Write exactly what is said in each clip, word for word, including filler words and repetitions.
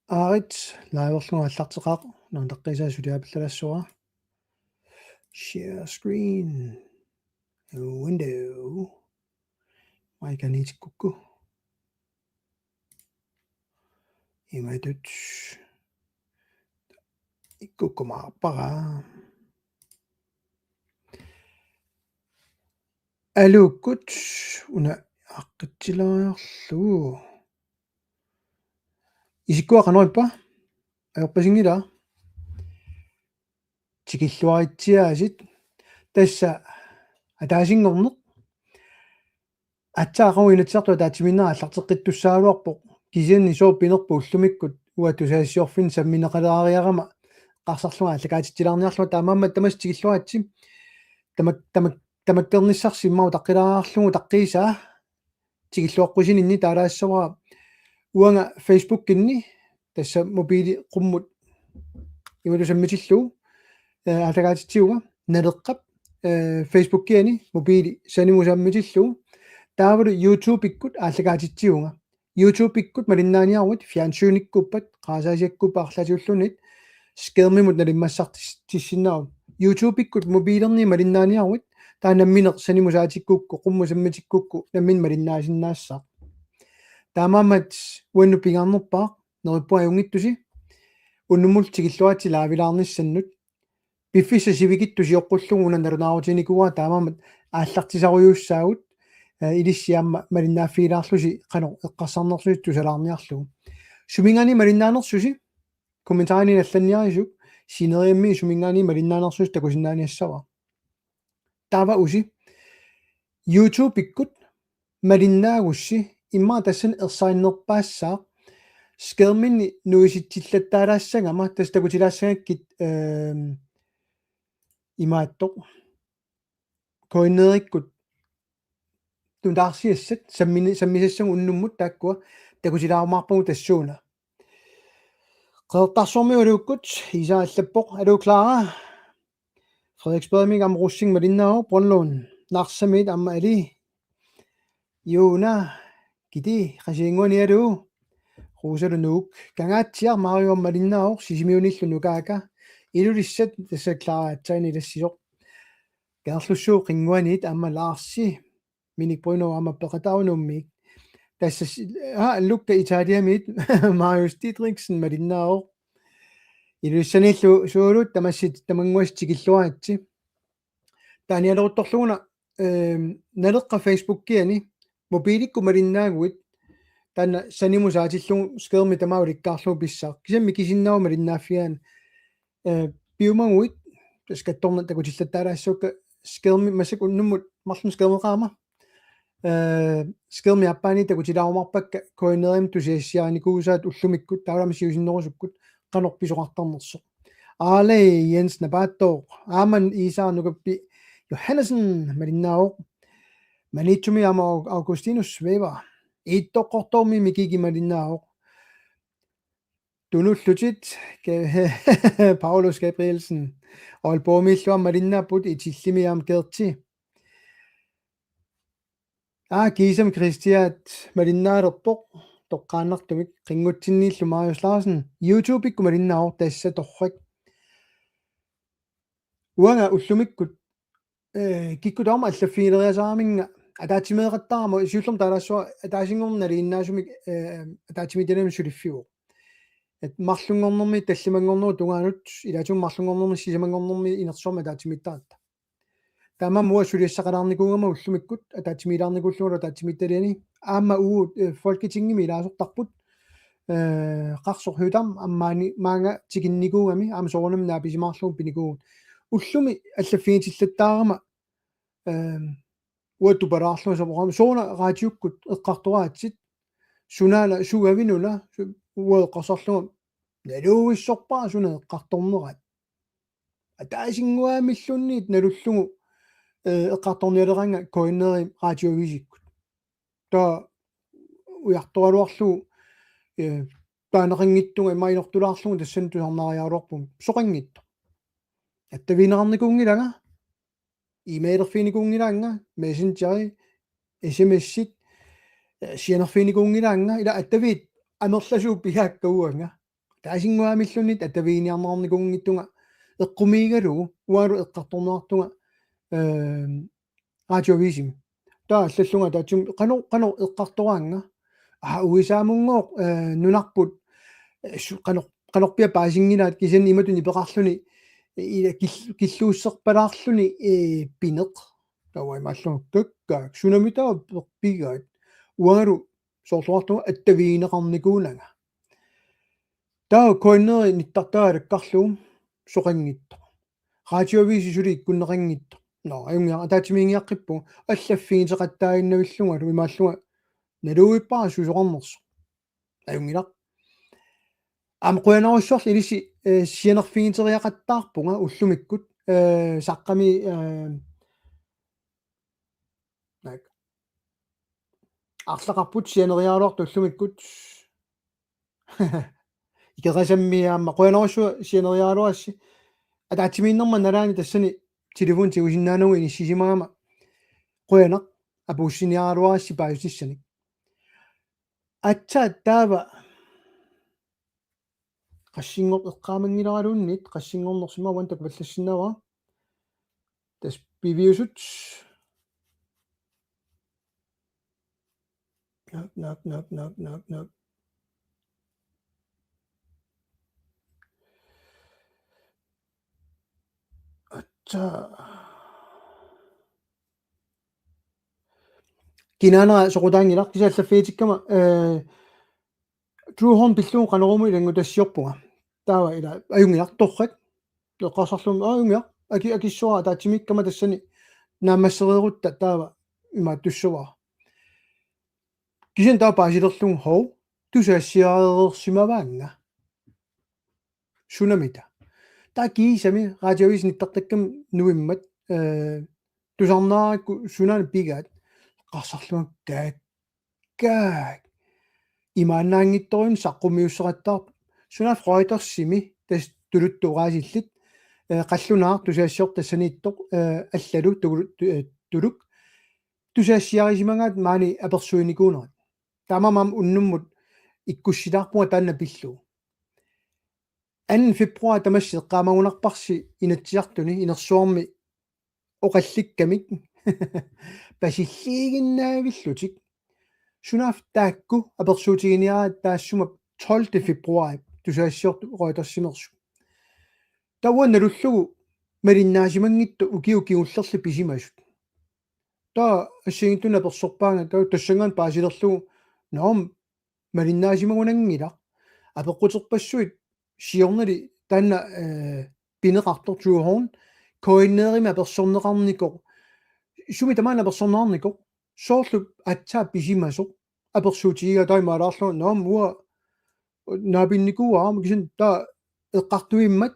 Aarit, liverlugu aallarteqaaq, nuannaqqissaa suliaapallalaassuara. Share screen. Window. Maikaniitikkukku. Imatut. Ikkukkumaarpara. Aluukkut una aqqitsilaarlugu. Isikkua qanoq ippa? Ajorpasinngilaa. Tikilluaritsiaasiit. Tassa ataasinngorneq. Aatsaat aqagu Inatsisartut ataatsimiinneq aallarteqqittussaagaluarpoq. Kisianni sooq pinerpoq ullumikkut uanga tusagassiorfinni sammineqalaariarama eqqarsarlunga aallakaatitsilaarniarlunga, taamaammat tamassi tikilluaritsi. Tamak-, tamak-, tamakkernissarsi immaqa utaqqilaarlugu utaqqiisaa. Tikilluaqqusininni taalaassavara uanga Facebookinni tassa mobili qummut imatut sammitillugu, eh, aallakaatitsivunga Naleqqap, eh, Facebookiani mobili sanimut sammitillugu. Taavalu YouTubekkut aallakaatitsivunga. YouTubekkut malinnaaniaruit fjernsynikkuuppat, qarasaasiakkuuppat arlaatigulluunniit skærmimut nalimmassartissinnaavoq. YouTubekkut mobilerniit malinnaaniaruit, taava nammineq sanimut saatikkukku, qummut sammitikkukku, nammineq malinnaasinnaassaaq. Taamaammat uannut pingaarnerpaaq, neriuppunga ajunngitsusi, unnummut tikilluaritsi live-ilaarnissannut, piffissaq sivikitsoq sioqqullugu una nalunaarutiginikuuara, taamaammat aallartisarujuussaagut, eh, ilissi aamma malinnaaffigilaarlusi qanoq eqqarsarnersusi tusalaarniarlugu. Suminngaanniit malinnaanersusi, kommentarini allanniarisuk, sineriammi suminngaanniit malinnaanersusi takusinnaaniassavara. Taava usi, YouTubekkut malinnaagussi immaqa tassani ersarinnerpaassaaq, skærmini nuisitsillattaalaassagama, tassa takutilaassagakkit, ehm, imaattoq. Koinneerikkut nutaarsiassat sammini-, sammisassagut unnummut taakkua takutilaarumaarpagut tassuuna. Qeqertarsuarmiut aluukkut Isa allappoq: Aluu Clara. Frederiksbergimik aamma Rosing malinnaavoq, Brønlund. Narsamiit aamma Ali. Juuna, Kiti, Qasigiannguani aluu. Ruusalu Nuuk. Kangaatsiaq Mario malinnaavoq, Sisimiuniillu Nukaaka. Ilulissat tassa Clara aatsaat ilassisoq. Kangerlussuup Qinnguaniit aamma Larsi. Minik Bruno aamma peqataanut Nuummiit. Tassa s-, aa, Lukka Italiamiit Marius Didriksen malinnaavoq. Ilulissaniillu suulut tamassi tamannguassi tikilluaritsi. Taanialeruttorluguna, ehm, Naleqqap Facebookiani mobiilikkut malinnaaguit taanna sanimut saatillugu skærmi tamaat ulikkaarlugu pissaaq. Kisianni mikisinnaavoq malinnaaffigaanni, eh, piumaguit, tassa kattorna takutillattaalaassuakka, skærmi massakkut unnummut marlunnik skærmeqarama. Eh, skærmi aappaani takutilaarumaarpakka koinnerimik tusagassiarinikuusaat ullumikkut, taavalu aamma siusinnerusukkut qanoq pisoqartarnersoq. Aale Jens Napaatooq, aamma Iisaaq Nukappi Johannesen malinnaavoq. Maniitsumi aamma Au-, Augustinus Weber. Ittoqqortoormi Mikiki malinnaavoq. Tunullutit, Ke-, Paulus Gabrielsen. Aalborgimiillu aamma malinnaapput, Itillimi aamma Gerti. Aa, kiisami Kristiaat malinnaalerpoq, toqqaannartumik, Qinngutsinniillu Marius Larsen. YouTubekkut malinnaavoq tassa torrak. Uanga ullumikkut, eh, kikkut tamarmik allaffigileriasaramigit ataatsimeeqattaarama, siullermik taalaassavara ataasinngorneq nalinginnaasumik, eh, ataatsimiititaliami suliffivoq. At marlunngornermi tallimanngornerup tungaanut, ilaatigut marlunngornermi sisamanngornermi inersuarmi ataatsimiittaratta. Taamaammat uanga suliassaqalaarnikuugama ullumikkut, ataatsimiilaarnikuullugu ataatsimiititaliani, aamma uagut, eh, Folketingimi ilaasortarput, eh, Qarsoq Høegh-Dam aamma maani maanga tikinnikuugami, aamma soorunami naapisimaarlugu pinikuuvugut. Ullumi allaffigitillattaarama, ehm, uanga tupalaarlunga sapoqarama, sooruna raatiukkut eqqartoraatsit, sunaana, sugavinuna, su-, uanga eqqarsarlunga, naluvissorpara suna eqqartorneraat. Ataasinnguamilluunniit nalullugu, eh, eqqartornialeraanga K N R-ip raatiuaviisikkut. Taava ujartoraluarlugu, eh, taaneqanngitsunga immaqa inortulaarlugu tassani tusarnaariaraluarpunga soqanngitsoq. Attavigineqarnikuunngilanga, e-mailerfiginikuunngilaannga, Messengeri, S M S-it, eh, sianerfiginikuunngilaannga, ila attaviit amerlasuut pigaakka uanga. Taasinguamilluunniit attaviiniarneqarnikuunngitsunga eqqumiigalugu uangalu eqqartorneqartunga, ehm, radioavisimi. Taava allallunga ataatsimut qanoq, qanoq eqqartoraannga. Aa, U S A-munngooq, eh, nunarput, eh, su-, qanoq, qanorpiaq paasinngilaat kisianni imatut nipeqarluni, eh, ila kil-, killuusserpalaarluni, eh, pineq. Taava imaallunga kakkaak, sunami taava pigaat. Uangalu soorluartunga attavigineqarnikuunanga. Taava K N R-i nittartagaalakkarlugu soqanngitsoq. Radioavisi suli ikkunneqanngitsoq. Nå, ajunngilaq, ataatsimiigiaqqippugut, allaffigineqattaaginnavillungalu imaallunga naluvippara susoqarnersoq. Ajunngilaq. Aamma qujanarujussuarlu ilissi, eh, sianerfigiteriaqattaarpunga ullumikkut, eh, saqqami, eh, naak. Arlaqarput sianeriaraluartoq ullumikkut. Ikerasammi aamma qujanarsuaq sianeriaraluarassi. Ataatsimiinnerma nalaani tassani telefoni tigusinnaanagu inissisimagama. Qujanaq apuussiniaraluarassi paasitissanik. Aatsaat taava qassinngor-, eqqaamanngilaaraluunniit, qassinngornersimaguan takupallassinnaavara. Tassa piviusut. Naak, naak, naak, naak, naak, naak. Aatsaat. Kinaanera soqutaanngilaq kisianni allaffigitikkama, eh, Drew Horn pillugu Qanorooq-mut ilanngutassiorpunga. Taava ila ajunngilaq torrak. Eqqarsarlunga, aa, ajunngilaq. Aki-, akissavara ataatsimiikkama tassani naammassereerutta taava imaattussavara. Kisianni taava paasilerlugu hov, tusagassiareersimavaannga. Sunamita. Taava kiisami radioavisi nittartakkami nuimmat, eh, tusarnaarakku sunaana pigaat. Eqqarsarlunga kaak kaak. Imaannaanngitsorujummik saqqummiussaqattaarpoq. Sunaaffa Reutersimi tassa tuluttut oqaasillit, eh, qallunaaq tusagassiortoq tassaniittoq, eh, allalu tukulu-, tu-, eh, tuluk. Tusagassiarisimagaat maani apersuinikuunerat. Taamaammat unnummut ikkussilaarpunga taanna pillugu. Anden februar tamassi eqqaamagunarparsi Inatsisartuni inersuarmi oqallikkamik. Pasilliiginnaavillutik. Sunaaffa taakku apersuutiginiaraat taassuma tolvte februar tusagassiortoq Reutersimeersoq. Taava nalullugu malinnaasimanngittut ukiut kingullerni pisimasut. Taava assigiinngitsunik apersorpaanga taava tassanngaannaq paasilerlugu naamik malinnaasimagunanngilaq. Apeqquterpassuit siornali taanna, eh, pineqartoq Drew Horn, K N R-imi apersorneqarnikoq. Sumi tamaana apersorneqarnikoq. Soorlu aatsaat pisimasoq. Apersuutigigaa taava imaalaarlunga naamik uanga naapinnikuuara aamma kisianni taava eqqartuimmat.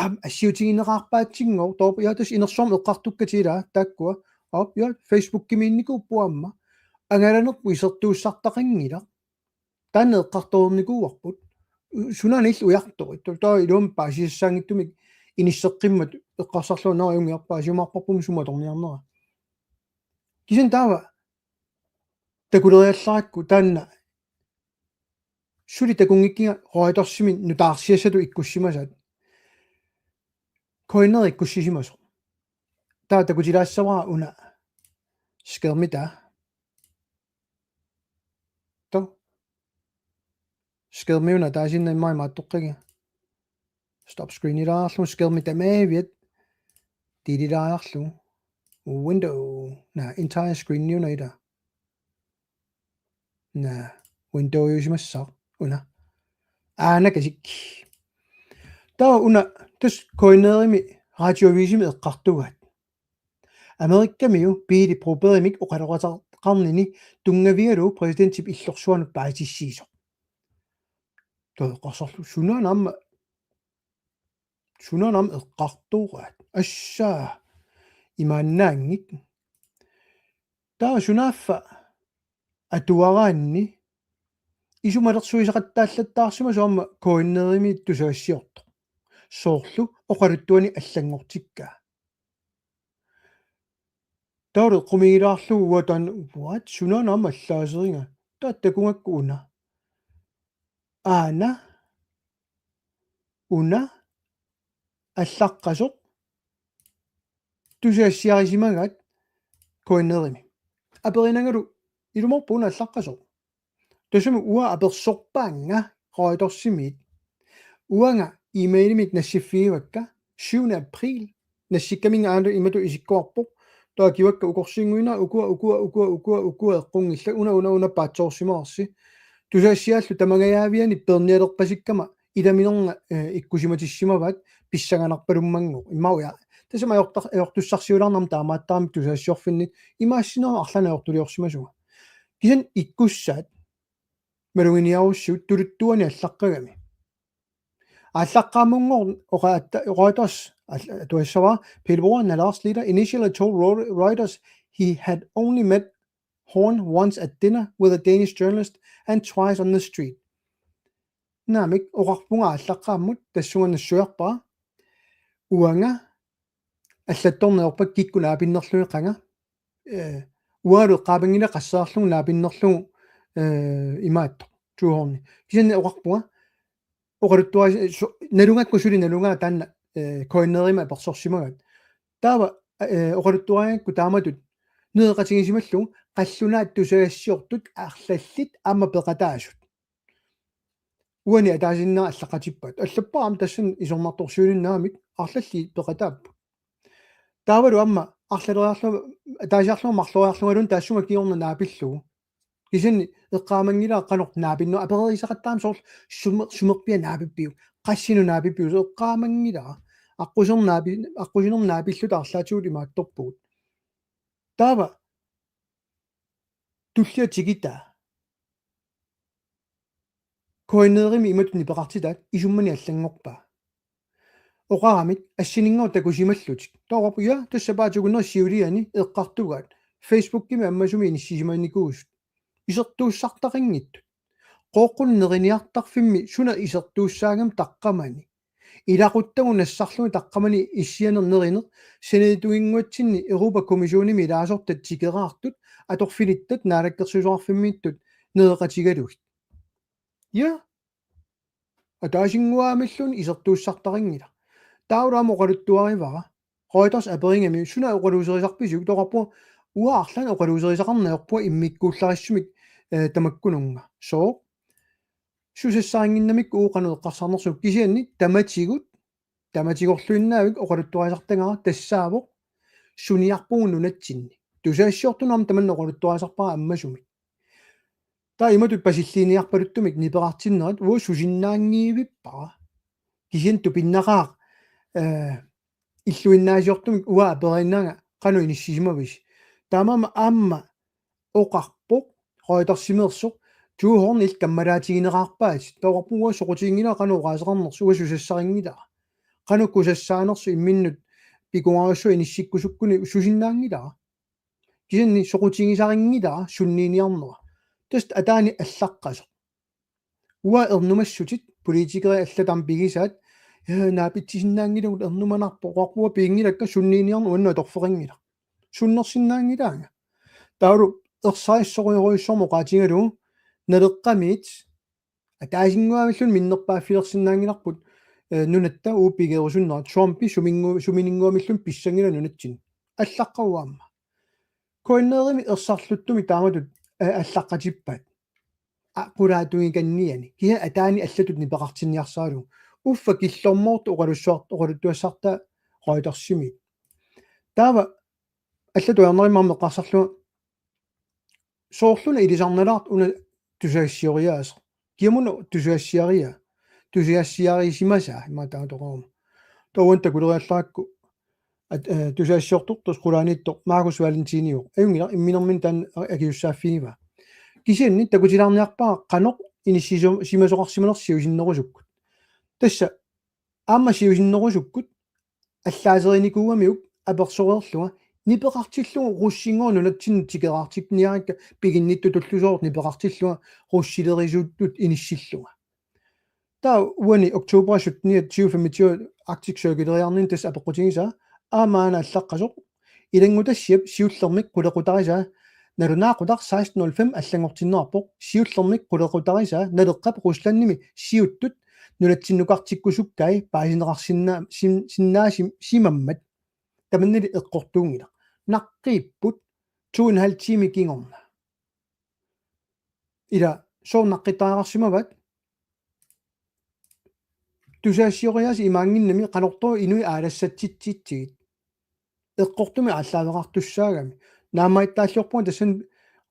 Aamma assiutigineqarpaatsinngooq. Taava ja tassa inersuarmi eqqartukkatit ilaa taakkua. Aap, ja Facebookimiinnikuupput aamma. Angalanerput isertuussartaqanngilaq. Taanna eqqartoreernikuuarput. Sunaana illit ujartorit. Taava iluamik paasisassaanngitsumik inisseqqimmat eqqarsarlunga naamik ajunngilaq paasiumaarparput sumut atorniarnera. Kisianni taava takuleriallarakku taanna suli takunngikkiga Reutersimi nutaarsiassatut ikkussimasaat. K N R ikkussisimasoq. Taava takutilaassavara una skærmi taava. Taava. Skærmi una taasinna immaqa imaattoqqigit. Stop screenilaarlugu skærmi tamaaviat. Deleteeriarlugu. Window. Naa, entire screeni una ila. Naa, Windowsimassaaq una. Aana kasik. Taava una tassa K N R-imi radioavisimi eqqartugaat. Amerikamiu Pele Brobergimik oqaloqateqarnini tunngavigalugu præsidentip illorsuanut paasissutigisoq. Taava eqqarsarlugu sunaana aamma, sunaana aamma eqqartoraat. Assaa imaannaanngik. Taava sunaaffa atuaraanni isumalersuisaqattaallattaarsimasoq aamma K N R-imi tusagassiortoq. Soorlu oqaluttuani allanngortikkaa. Taava eqqumiigilaarlugu uanga taanna, what? Sunaana aamma allaaseriga. Taava takugakku una. Aana. una allaqqasoq tusagassiarisimagaat KNR-imi. Aperinangalu ilumoorpoq una allaqqasoq. Tassami uanga apersorpaannga Reutersimiit. Uanga e-mailimik nassiffigivakka syvende april. Nassikkaminnga aana imatut isikkoqarpoq. Taava kivakka ukorsiinnguinnaat ukua, ukua, ukua, ukua, ukua eqqunngillat. Una, una, una paatsoorsimavarsi. Tusagassiaallu tamangajaaviani peernialerpasikkama ilaminerna, eh, ikkusimatissimavaat pissanganarpalummanngooq. Immaqa uja. Tassami ajortar-, ajortussarsiulaarnarmat taamaattarami tusagassiorfinni imaassineq arlaannik ajortuliorsimasunga. Kisianni ikkussaat maluginiarussiuk tuluttuani allaqqagami. Aallaqqaamunngooq oqaatta-, oqaatas al-, atuassavara Pilbora Nalaars Lita initially told Ro-, Reuters he had only met Horn once at dinner with a Danish journalist and twice on the street. Naamik oqarpunga aallaqqaammut tassunga nassuiarpara. Uanga allattorneq ajorpara kikkut naapinnerlugit qanga. Eh, uangalu eqqaamanngilaq qasseerlugu naapinnerlugu, eh, imaattoq. Thyborøn. Kisianni oqarpunga oqaluttuaris-, su-, nalugakku suli nalunga taanna, eh, KNR-imi apersorsimagaat. Taava, eh, oqaluttuarigakku taamatut nereqatigisimallugu qallunaat tusagassiortut arlallit aamma peqataasut. Uani ataasiinnaq allaqqatippaat. Allappara aamma tassani isornartorsiuinnarmik arlallit peqataapput. Taavalu aamma arlaleriarlunga, ataasiarlunga marloriarlungaluunniit taassuma kingorna naapillugu. Kisianni eqqaamanngilara qanoq naapinneq apererisaqattaarami soorlu sumer-, sumerpiaq naapippiuk, qassinut naapippiuk, eqqaamanngilara. Aqqusinermi naapi-, aqqusinermi naapilluta arlaatigut imaattorpugut. Taava tullia tikitaa. KNR-imi imatut nipeqartitaat isummani allanngorpaa. Oqaramik assininngooq takusimallutik. Taava oqarpoq, ja, tassa sapaatip akunneri siuliani eqqartugaat. Facebookimi ammasumi inissisimanikuusut. Isertuussartaqanngitsut. Qooqqunut neriniartarfimmi suna isertuussaagami taqqamani. Ilaquttagut nassarlugit taqqamani issianeq nerineq, saniatigut Europa-Kommissionimi ilaasortat tikeraartut, atorfilittat, naalakkersuisoqarfimmiittut nereqatigalugit. Ja. Ataasinnguamilluunniit isertuussartaqanngilaq. Taavalu aamma oqaluttuarivara. Reuters aperigami suna oqaluuserisarpisiuk, taava oqarpunga uanga arlaannik oqaluuserisaqarneq ajorpunga immikkuullarissumik, eh, tamakkununnga. Sooq? Susassarinnginnamikku uagut qanoq eqqarsarnersugut kisianni tamatigut, tamatigorluinnaavik oqaluttuarisartagara tassaavoq suniarpugut nunatsinni. Tusagassiortunut aamma tamanna oqaluttuarisarpara ammasumik. Taava imatut pasilliiniarpaluttumik nipeqartinnerat uagut susinnaanngivippara. Kisianni tupinnaqaaq, eh, illuinnaasiortumik uanga aperiinnanga qanoq inissisimavisi. Taamaammat aamma oqarpoq Reutersimeersoq Thyborøn illit kammalaatigineqarpaat. Taava oqarpunga uanga soqutiginngilara qanoq oqaaseqarnersoq, uanga susassarinngilara. Qanoq kusassaanersoq imminnut pikungaarsuaq inissikkusukkuni susinnaanngilara. Kisianni soqutigisarinngilara sunniiniarnera. Tassa ataani allaqqasoq. Uanga ernumassutit politikerit allat aamma pigisaat, eh, naapitsisinnaanngilagut ernumanarpoq, oqarpunga uanga piginngilakka sunniiniarneq uannut atorfeqanngilaq. Sunnersinnaanngilaanga. Taavalu ersarissorujorujussuarmik oqaatigalugu Naleqqamiit ataasinnguamilluunniit minnerpaaffilersinnaanngilarput, eh, nunatta uagut pigerusunnerat, Trumpi suminngu-, sumininnguamilluunniit pissanngilaq nunatsinni. Allaqqavoq aamma. KNR-imi ersarluttumik taamatut, eh, allaqqatippaat. Aa, qulaatugikanniani. Kisianni ataani allatut nipeqartinniarsaralugu. Uffa killormoortoq oqalussuart-, oqaluttuassartaa Reutersimiit. Taava allatut ajornaruma aamma eqqarsarlunga soorluna ilisarnalaartoq una tusagassioriaaseq. Kiamuna tusagassiaria-, tusagassiarisimasaa imaattoq toqoruma. Taava uani takuleriallarakku at-, eh, tusagassiortortoq qulaaniittoq Marcus Valentinioq. Ajunngilaq, imminermini taanna a-, akisussaaffigivaa. Kisianni takutilaarniarpara qanoq inissiso-, simasoqarsimanersoq siusinnerusukkut. Tassa aamma siusinnerusukkut allaaserinikuugamiuk apersoreerlunga nipeqartillugu russinngooq nunatsinnut tikeraartinniarikka piginnittutullusoortoq nipeqartillunga russilerisuttut inissillunga. Taava uani oktober syttende tyve femogtyve Arctic Circle-eriarnini tassa apeqqutigisaa aamma aana allaqqasoq. Ilanngutassiap siullermik qulequtarisaa nalunaaqutaq seksten nul fem allanngortinneqarpoq, siullermik qulequtarisaa Naleqqap Ruslandimi siuttut nunatsinnukartikkusukkai paasineqarsinna-, sim-, sinnaasim-, simammat. Tamannali eqqortuunngilaq. Naqqiipput to en halv time kingorna. Ila, sooq naqqittariaqarsimavaat? Tusagassioriaaseq imaanngimmat qanortoq inuit aalassatsitsitsigit. Eqqortumik aallaaveqartussaagami. Naammagittaalliorpunga tassani,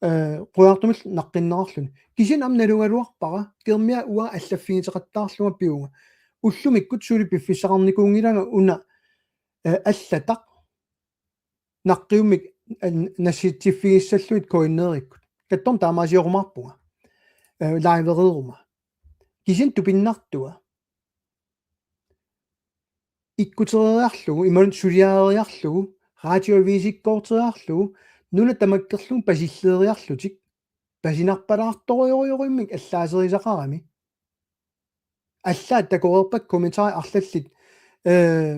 eh, qujartumik naqqinneqarluni. Kisianni aamma nalugaluarpara, kiinarmik uanga allaffigiteqattaarlunga pivunga. Ullumikkut suli piffissaqarnikuunngilanga una, eh, allataq naqqiummik, eh, nassiussiffigissallugu coinerikkut. Kattorn taamaasiorumaarpunga. Eh, livereeruma. Kisianni tupinnartua. Ikkutereeriarlugu, imaluunniit suliareeriarlugu, radioavisikkoorteriarlugu, nuna tamakkerlugu pasilleeriarlutik, pasinarpalaartorujorujorujummik allaaserisaqarami. Allaat takoreerpakka kommentarit arlallit, eh,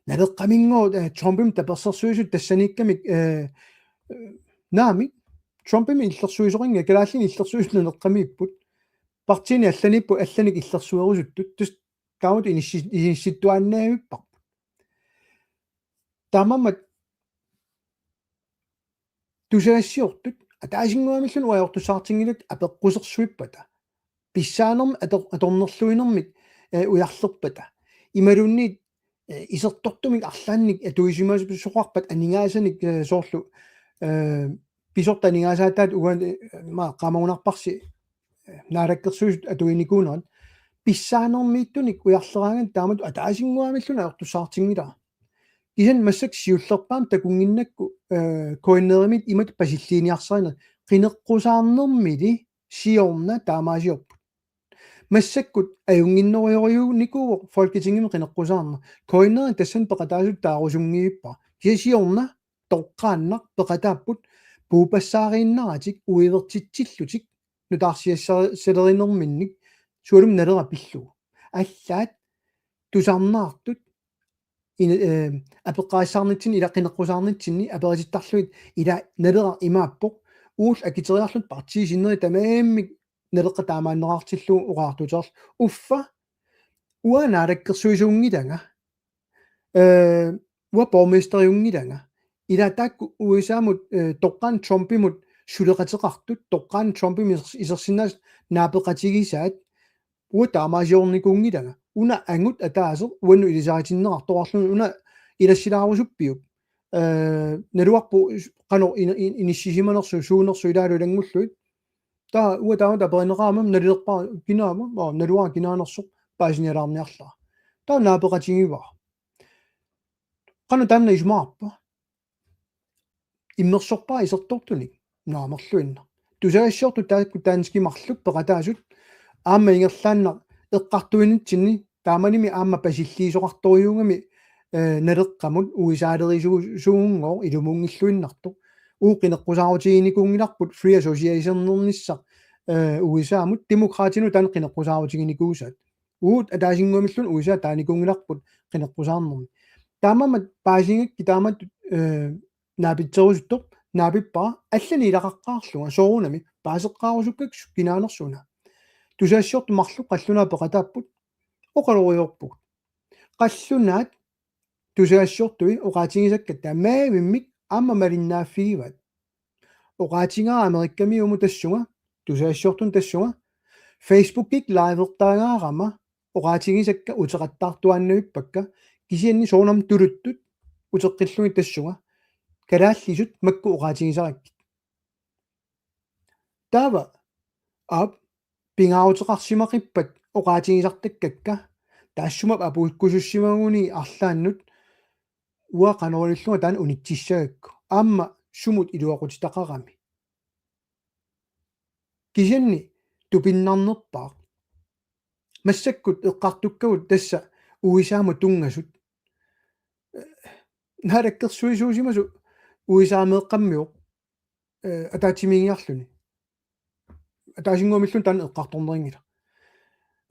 Naleqqaminngooq, eh, Trumpimik tapersersuisut tassaniikkamik, eh, eh, naamik, Trumpimik illersuisoqanngilaq, kalaallinik illersuisut Naleqqamiipput. Partiini allaniipput, allanik illersuerusuttut. Tassa taamatut inissi-, inissittuaannavipparput. Taamaammat tusagassiortut ataasinnguamilluunniit uagut ajortussaatinngilagut apeqqusersuippata. Pissaanermik ator-, atornerluinermik, eh, ujarlerpata. Imaluunniit, eh, isertortumik arlaannik atuisimasoqarpat aningaasanik, eh, soorlu, eh, pisortat aningaasaataat uani, eh, ma qaamagunarparsi, eh, naalakkersuisut atuinikuunerat. Pissaanermiittunik ujarleraangat taamatut ataasinnguamilluunniit ajortussaatinngilara. Kisianni massakkut siullerpaamik takunnginnakku, eh, coinerimiit imatut pasilliiniarsarineq qineqqusaarnermili siorna taamaasiorput. Massakkut ajunnginnerujorujuunikuuvoq Folketingimi qineqqusaarneq. Coineri tassani peqataasutut taarusunngivippara. Kisianni siorna toqqaannaq peqataapput puupassaariinnaratik uivertitsillutik nutaarsiassalerinerminnik sualummik Naleraq pillugu. Allaat tusarnaartut ina-, eh, apeqqarissaarnitsinni ila qineqqusaarnitsinni aperitittarlugit ila Naleraq imaappoq uullu akiteriarlutik partiit sinneri tamarmik Naleqqap taamaanneqartillugu oqaatigilerlugu uffa uanga naalakkersuisuunngilanga, eh, uanga borgmesteriunngilanga. Ila taakku U S A-mut, eh, toqqaannaq Trumpimut suleqateqartut, toqqaannaq Trumpimut iser-, isersinnaasut naapeqatigisaat, uanga taamaasiornikuunngilanga. Una angut ataaseq uannut ilisaritinneqartoqarluni una ilassilaarusuppiuk. Eh, naluarput qanoq in-, in-, inissisimanersoq suunersoq ilaalu ilanngullugit. Taava uanga taamatut aperineqarama nalilerpara kinaana, aa, naluara kinaanersoq paasinialaarniarlara. Taava naapeqatigivara. Qanoq taanna isumaqarpa? Immersorpara isertortunik. Naamerluinnaq. Tusagassiortut taakku danskit marluk peqataasut aamma ingerlaannaq eqqartuinitsinni taamanimi aamma pasilliisoqartorujuugami, eh, Naleqqamut U S A-lerisuugunngooq ilumuunngilluinnartoq. Uagut qineqqusaarutiginikuunngilarput free association-ernissaq, eh, U S A-mut, Demokraatinut taanna qineqqusaarutiginikuusaat. Uagut ataasinnguamilluunniit U S A taanikuunngilarput qineqqusaarnermi. Taamaammat paasigakkit taamatut, eh, naapitserusuttoq naapippara allanik ilaqaqqaarlunga soorunami paaseqqaarusukkakku kinaanersoq una. Tusagassiortut marluk qallunaat peqataapput oqalorujoorpugut. Qallunaat tusagassiortui oqaatigisakka tamaavimmik aamma malinnaaffigivaat. Oqaatigaara Amerikkamiumut tassunga, tusagassiortunut tassunga, Facebook-ikkut livertaagaarama oqaatigisakka uteqattaartuaannavippakka, kisianni soorunami tuluttut uteqqillugit tassunga, kalaallisut makku oqaatigisarakkit. Taava, aap, pingaaruteqarsimaqippat oqaatigisartakkakka, taassuma apuukkusussimaguni arlaannut, uanga qanoq ilillunga taanna unitsissagakku. Aamma sumut iluaqutitaqarami. Kisianni tupinnarnerpaaq. Massakkut eqqartukkagut tassa U S A-mut tunngasut. Naalakkersuisuusimasoq U S A-meeqqammivoq, eh, ataatsimiigiarluni. Ataasinnguamilluunniit taanna eqqartornerinngilaq.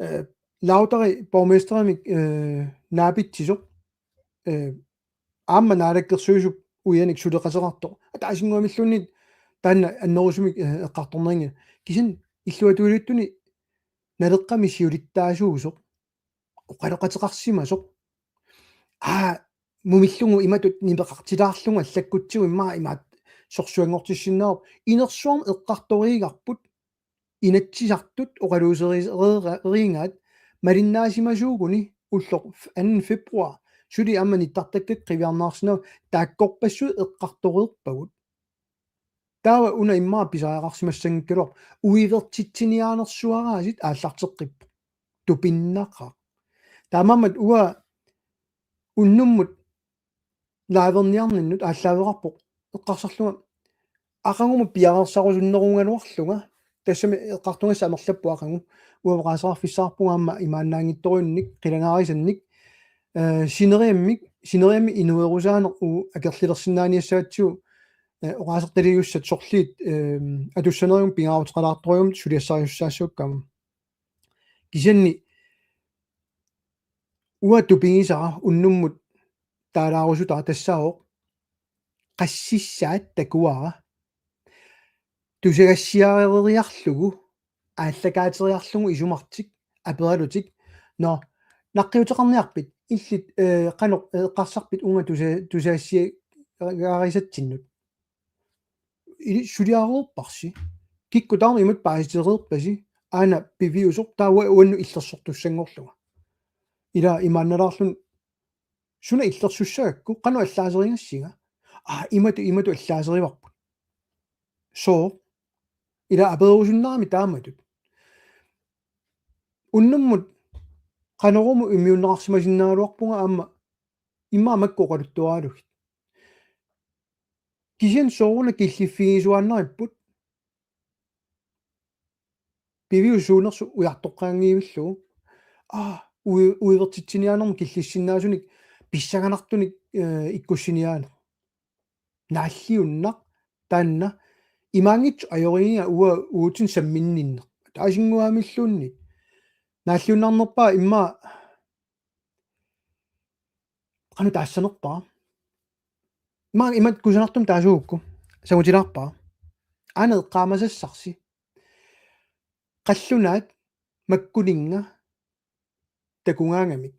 Eh, Lauteri borgmesterimik, eh, naapitsisoq, eh, aamma naalakkersuisup ujanik suleqateqartoq. Ataasinnguamilluunniit taanna annerusumik, eh, eqqartornerinngilaq. Kisianni illuatungiliuttuni Naleqqami siulittaasuusoq oqaloqateqarsimasoq. Aa, mumillugu imatut nipeqartilaarlugu allakkutsigu immaqa imaat sorsuanngortissinnaavarput. Inersuarmi eqqartoriigarput, Inatsisartut oqaluuseriis-, reera-, eriingaat malinnaasimasuuguni ulloq f-, anden februar. Suli aamma nittartakkakka qiviarneqarsinnaavoq, taakkorpassuit eqqartoreerpagut. Taava una immaqa pisariaqarsimassanngikkaluarpoq, uivertitsiniaanersuaraasit aallarteqqippoq. Tupinnaqaaq. Taamaammat uanga unnummut liverniarninnut aallaaveqarpoq eqqarsarlunga aqagumut piareersarusunnerugaluarlunga, tassami eqqartugassaq amerlappoq aqagu, uanga oqaaseqarfissaqarpunga aamma imaannaanngitsorujunnik, qilanaarisannik, eh, sineriammik, sineriammi inuerusaaneq uagut akerlilersinnaaniassagatsigu, eh, oqaasertaliussat sorliit, eh, atussanerugumik pingaaruteqalaartorujummik suliassarisussaassuakka aamma. Kisianni uanga tupigisara unnummut taalaarusutara tassaavoq qassissaat takuara. Tusagassiareeriarlugu, aallakaateriarlugu isumartik aperalutik: Nå, naqqiuteqarniarpit? Illit, eh, qanoq, eh, eqqarsarpit uunga tusa-, tusagassiaarisatsinnut? Ili suliareerparsi. Kikkut tamarmik imatut paasitereerpasi. Aana piviusoq taava uannut illersortussanngorlunga. Ila imaannalaarluni: Suna illersussagakku, qanoq allaaserigassinga? Aa, imatut, imatut allaaserivarput. Sooq? Ila apererusunnarami taamatut. Unnummut Qanorooq immiunneqarsimasinnaagaluarpunga aamma immaqa makku oqaluttuaralugit. Kisianni sooruna killiffigisuaannaripput piviusuunersoq ujartoqqaanngivillugu. Aa, ui-, uivertitsiniaanermut killissinnaasunik pissanganartunik, eh, ikkussiniaaneq. Naalliunnaq taanna imaanngitsoq ajorigiga uanga uatsinnut samminninneq. Ataasinnguamilluunniit. Naalliunnarnerpaaq immaqa qanoq taassanerpara. Immaqa imatut kusanartumik taasugukku. Sangutilaarpara. Aana eqqaamasassarsi. Qallunaat makkuninnga takugaangamik.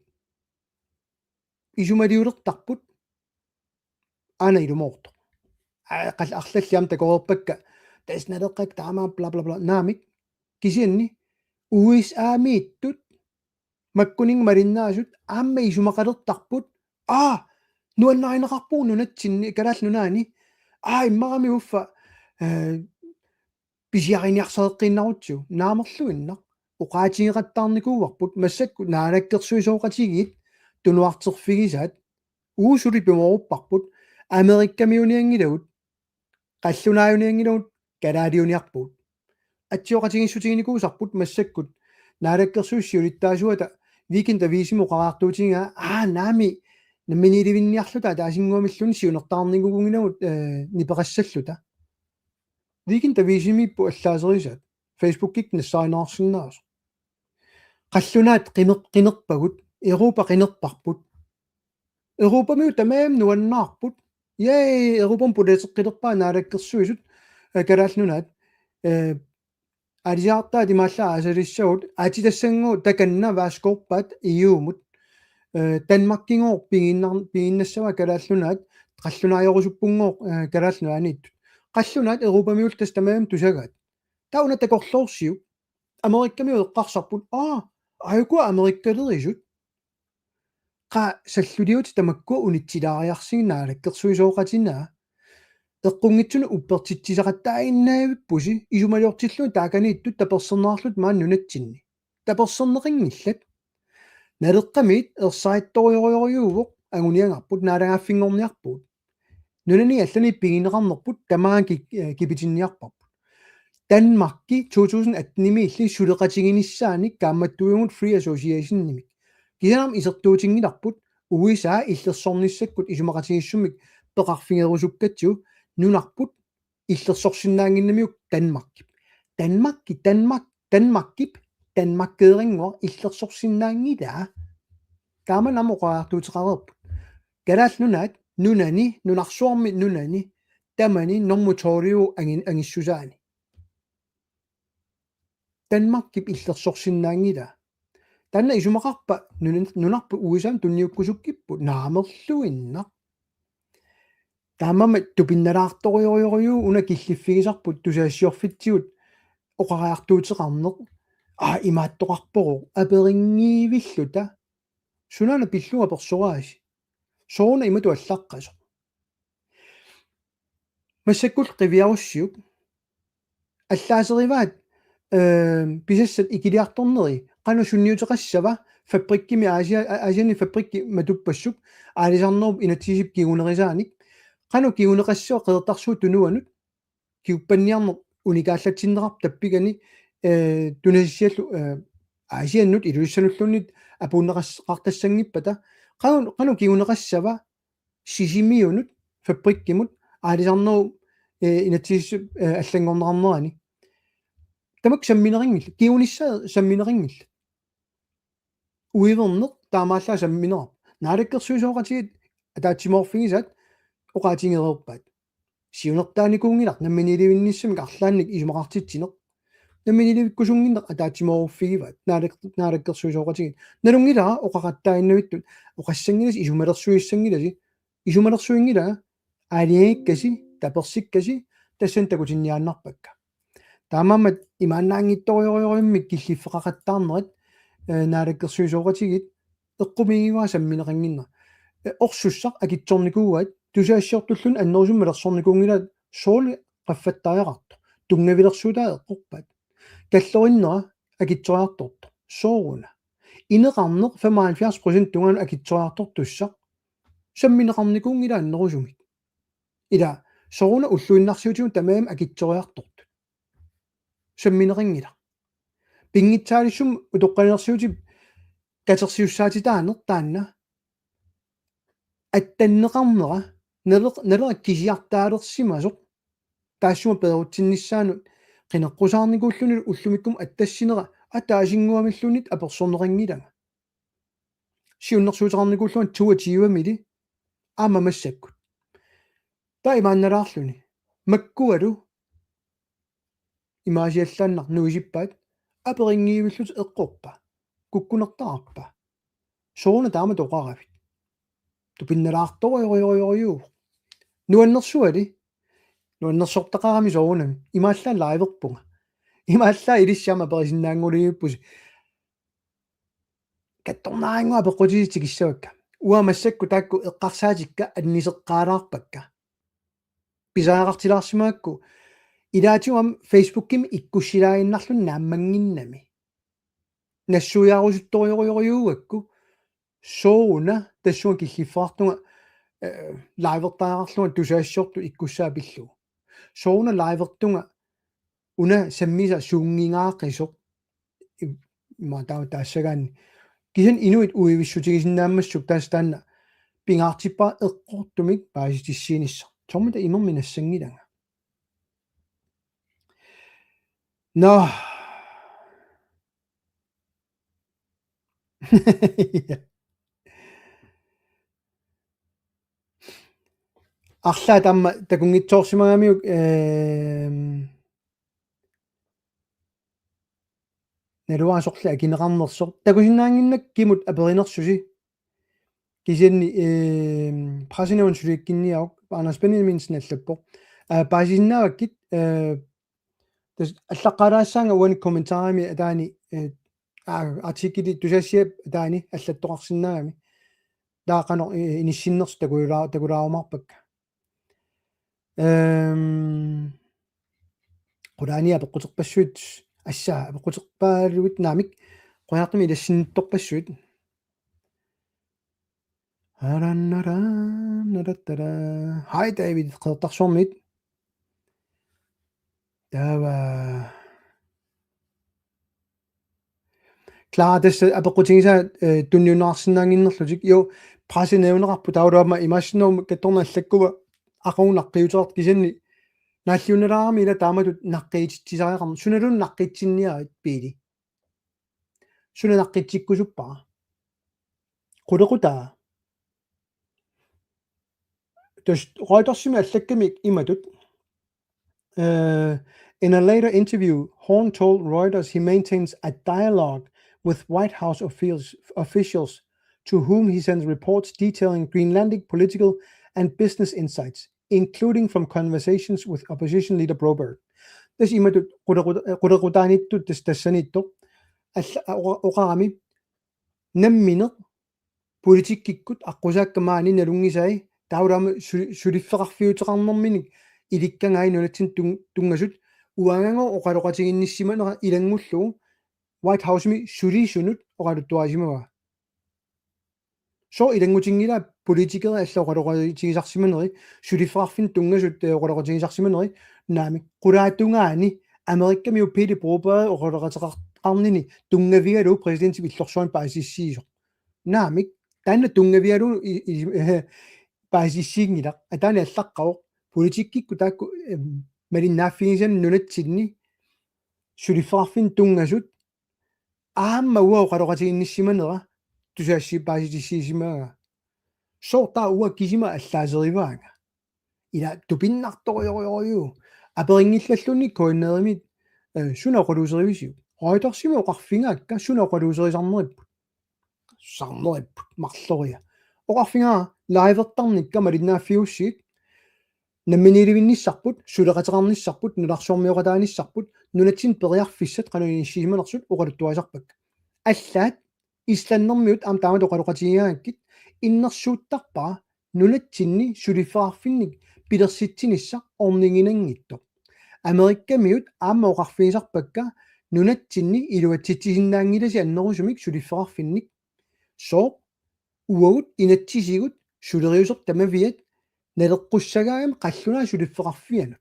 Isumaliulertarput aana ilumoortoq. Aa, qal-, arlallit aamma takoreerpakka, tassa Naleqqap taama bla bla bla, naamik. Kisianni U S A-miittut makkuninnga malinnaasut aamma isumaqalertarput. Aa, nuannarineqarpugut nunatsinni, Kalaallit Nunaanni. Aa, immarami uffa, eh, pisiariniarsareqqiinnarutsigu, naamerluinnaq. Oqaatigeqattaarnikuuarput, massakkut naalakkersuisooqatigiit tunuarterfigisaat, uagut suli pimoorupparput, Amerikkamiunianngilagut, qallunaajunianngilagut, kalaaliuniarpugut. Atsioqatigiissutiginikuusarput massakkut naalakkersuisut siulittaasuata Weekend Avisimi oqariartuutigigaa, aa, naamik, namminiilivinniarluta ataasinnguamilluunniit siunertaarnikuunngilagut, eh, nipeqassalluta. Weekend Avisimiipput allaaserisaat, Facebookikkut nassaarineqarsinnaasoq. Qallunaat qineq-, qinerpagut, Europa qinerparput. Europamiut tamarmik nuannaarput. Yay, Europamut pulateqqilerpaat naalakkersuisut, eh, Kalaallit Nunaat. Eh, aalisaartaat imaallaat aasalissagut, aatsitassannguaq takanna vaaskorpaat E U-mut. Eh, Danmarkigooq piginnar-, piginnassavaa Kalaallit Nunaat, qallunaajorusuppunngooq, eh, Kalaallit Nunaanniittut. Qallunaat Europamiullu tassa tamarmik tusagaat. Taava una takorloorsiuk. Amerikkamiut eqqarsarput, aa, aajuku Amerikkalerisut. Qaa, salluliutit tamakkua unitsilaariarsigit naalakkersuisooqatinnaa. Eqqunngitsunik uppertitsisaqattaaginnavippusi, isumaliortillugit taakaniittut taperserneqarlutik maani nunatsinni. Taperserneqanngillat. Naleqqamiit ersarittorujorujuuvoq, anguniagarput, naalagaaffinngorniarpugut. Nunani allani pigineqarnerput tamaanga ki-, eh, kipitinniarparput. Danmarki to tusind atten-imiilli suleqatiginissaannik kaammattuivugut Free Association-imik. Kisianni aamma isertuutinngilarput U S A illersornissakkut isumaqatigiissummik peqarfigerusukkatsigu nunarput illersorsinnaannginnamiuk Danmarkip. Danmarki, Danmark, Danmarkip, Danmarkeerinnguaq illersorsinnaanngilaa. Taamani aamma oqariartuuteqareerput. Kalaallit Nunaat, nunani, nunarsuarmi nunani, tamani normu tolviuvoq angin-, angissusaani. Danmarkip illersorsinnaanngilaa. Taanna isumaqarpa nunarput U S A-mi tunniukkusukkipput naamerluinnaq. Taamaammat tupinnalaartorujorujuu una killiffigisarput tusagassiorfitsigut oqariartuuteqarneq. Aa, imaattoqarpoq aperinngivilluta. Sunaana pillugu apersoraasi. Sooruna imatut allaqqasoq. Massakkut qiviarussiuk. Allaaserivaat, eh, pisassat ikiliartorneri, qanoq sunniuteqassava fabrikkimi Asia-, A-, Asianni fabrikki matuppassuk, aalisarnerup inatsisip kingunerisaanik, qanoq kinguneqassava Qeqertarsuup Tunuanut, kinguppanniarneq unikaallatsinneqarpoq tappikani, eh, tunassiallu, eh, Asiannut Ilulissanulluunniit apuunneqartassanngippata, qanoq, qanoq kinguneqassava Sisimiunut, fabrikkimut, aalisarnerup, eh, inatsisip, eh, allanngorneqarnerani. Tamakku sammineqanngillat, kingunissaa sammineqanngillat. Uiverneq taamaallaat sammineqarpoq. Naalakkersuisooqatigiit ataatsimoorfigisaat oqaatigereerpaat. Siunertaanikuunngilaq namminiilivinnissamik arlaannik isumaqartitsineq. Namminiilivikkusunnginneq ataatsimooruffigivaat naalak-, naalakkersuisooqatigiit. Nalunngilara oqaqattaaginnavittut, oqassanngilasi, isumalersuissanngilasi, isumalersuinngilanga, aalajangikkasi, tapersikkasi, tassani takutinniaannarpakka. Taamaammat imaannaanngitsorujorujussuarmik killiffeqaqattaarnerat, eh, naalakkersuisooqatigiit eqqumiigivaa sammineqannginnera. Eh, orsussaq akitsornikuuaat, tusagassiortulluni annerusumik malersornikuunngilaat, soorlu qaffattariaqartoq. Tunngavilersuutaat eqqorpaat. Kallorinnera akitsoriartortoq. Sooruna. Ineqarneq femoghalvfjerds procent tungaanut akitsoriartortussaq. Sammineqarnikuunngilaq annerusumik. Ila, sooruna ulluinnarsiutigut tamarmik akitsoriartortut. Sammineqanngilaq. Pinngitsaaliissummik utoqqalinersiutip katersisussaatitaaneq taanna. Attanneqarnera, naleq-, naleqqap kisiartaalersimasoq. Taassuma peerutsinnissaanut qineqqusaarnikuulluni ullumikkumut attassinera ataasinnguamilluunniit apersorneqanngilanga. Siunnersuuteqarnikuullunga toogtyvemili aamma massakkut. Taava imaannalaarluni. Makkualu imaasiallaannaq nuisippaat aperinngivillutik eqqorpa. Kukkunertaarpa. Sooruna taamatut oqaravit. Tupinnalaartorujorujorujuu. Nuannersuali. Nuannersortaqarami soorunami. Imaallaat liverpunga. Imaallaat ilissi aamma aperisinnaanngorujussuuvusi. Kattornaarinnguaq apeqqutisi tikissavakka. Uanga massakkut taakku eqqarsaatikka anniseqqaalaarpakka. Pisariaqartilaarsimagakku ilaatigut aamma Facebookimi ikkussilaaginnarluni naammannginnami. Nassuiarusuttorujorujorujussuugakku sooruna tassunga killiffeqartunga, eh, livertariaqarlunga tusagassiortut ikkussaa pillugu. Sooruna livertunga una sammisaq suunngingaaqisoq i-, ima taava taassagaanni. Kisianni inuit uivissutigisinnaammassuk tassa taanna pingaartippara eqqortumik paasitissiinissaq. Soormita imermik nassanngilanga. Nå. Arlaat aamma takunngitsoorsimagamiuk, ehm, naluara sorleq akineqarnersoq. Takusinnaannginnakku kimut aperinersusi. Kisianni, ehm, pressenævn suliakkinniaruk, Anders Benjaminsen allappoq. Aa, paasisinnaavakkit, eh, tassa allaqqaalaassaanga uani kommentarimi ataani, eh, aa, artikeli tusassiap ataani allattoqarsinnaagami. Taava qanoq, eh, inissinnersut takulaa-, takulaarumaarpakka. Ehm, qulaani apeqquterpassuit, assa apeqquterpaaluit naamik, qujanartumik ilassinnittorpassuit. Arannarannaratara. Hej David, Qeqertarsuarmiit. Taava. Klar, tassa apeqqutigisaa, eh, tunniunneqarsinnaannginnerlutik. Jo, pressenævneqarpoq taavalu aamma imaassinnaavoq kattorneq allakkuma aqagu naqqiuteqartoq kisianni naalliunnalaarami ila taamatut naqqiititsisariaqarneq. Sunaluunniit naqqitsinniarit Pele? Suna naqqitsikkusuppara? Qulequtaa. Tassa Reutersimi allakkami imatut. Uh, in a later interview, Horne told Reuters he maintains a dialogue with White House office- officials to whom he sends reports detailing Greenlandic political and business insights, including from conversations with opposition leader Broberg. Tassa imatut qulequt- qulequtaaniittut tassa tassaniittoq. Alla- oqa- oqarami nammineq politikkikkut aqqusaakka maani nalunngisai taava aamma su- suliffeqarfiuteqarnerminik ilikkagai nunatsinni tun- tunngasut uangagooq oqaloqatiginnissimanera ilanngullugu White Housemi sulisunut oqaluttuarisimavaa. Sooq ilanngutinngilaat politikerit allat oqaloqatigisarsimaneri, suliffeqarfinnut tunngasut, eh, oqaloqatigisarsimaneri, naamik, qulaatungaani Amerikamiut Pele Broberg oqaloqateqarnini tunngavigalugu præsidentip illorsuarmi paasissutigisoq. Naamik, taanna tunngavigalugu i- i- eh, paasissutiginngilaq. Ataani allaqqavoq politikkikkut taakku, em, malinnaaffigisaanni nunatsinni suliffeqarfinnut tunngasut aamma uanga oqaloqatiginnissimanera tusagassiorpassuit paasissutissimagaa. Sooq taava uanga kisima allaaserivaanga? Ila tupinnartorujorujorujuuvoq. Aperinngillalluunniit K N R-imit, eh, suna oqaluuserivisiuk? Reutersimi oqarfigaakka suna oqaluuserisarneripput. Sarneripput marloria. Oqarfigaara livertarnikka malinnaaffigigussigit namminiilivinnissarput, suleqateqarnissarput, nunarsuarmioqataanissarput, nunatsinni periarfissat qanoq inissisimanersut oqaluttuarisarpakka. Allaat islandermiut aamma taamatut oqaloqatigigaangakkit innersuuttarpara nunatsinni suliffeqarfinnik pilersitsinissaq orniginanngitsoq. Amerikamiut aamma oqarfigisarpakka nunatsinni iluatsitsisinnaanngilasi annerusumik suliffeqarfinnik. Sooq uagut inatsisigut suleriuseq tamaviat naleqqussagaagami qallunaat suliffeqarfianut.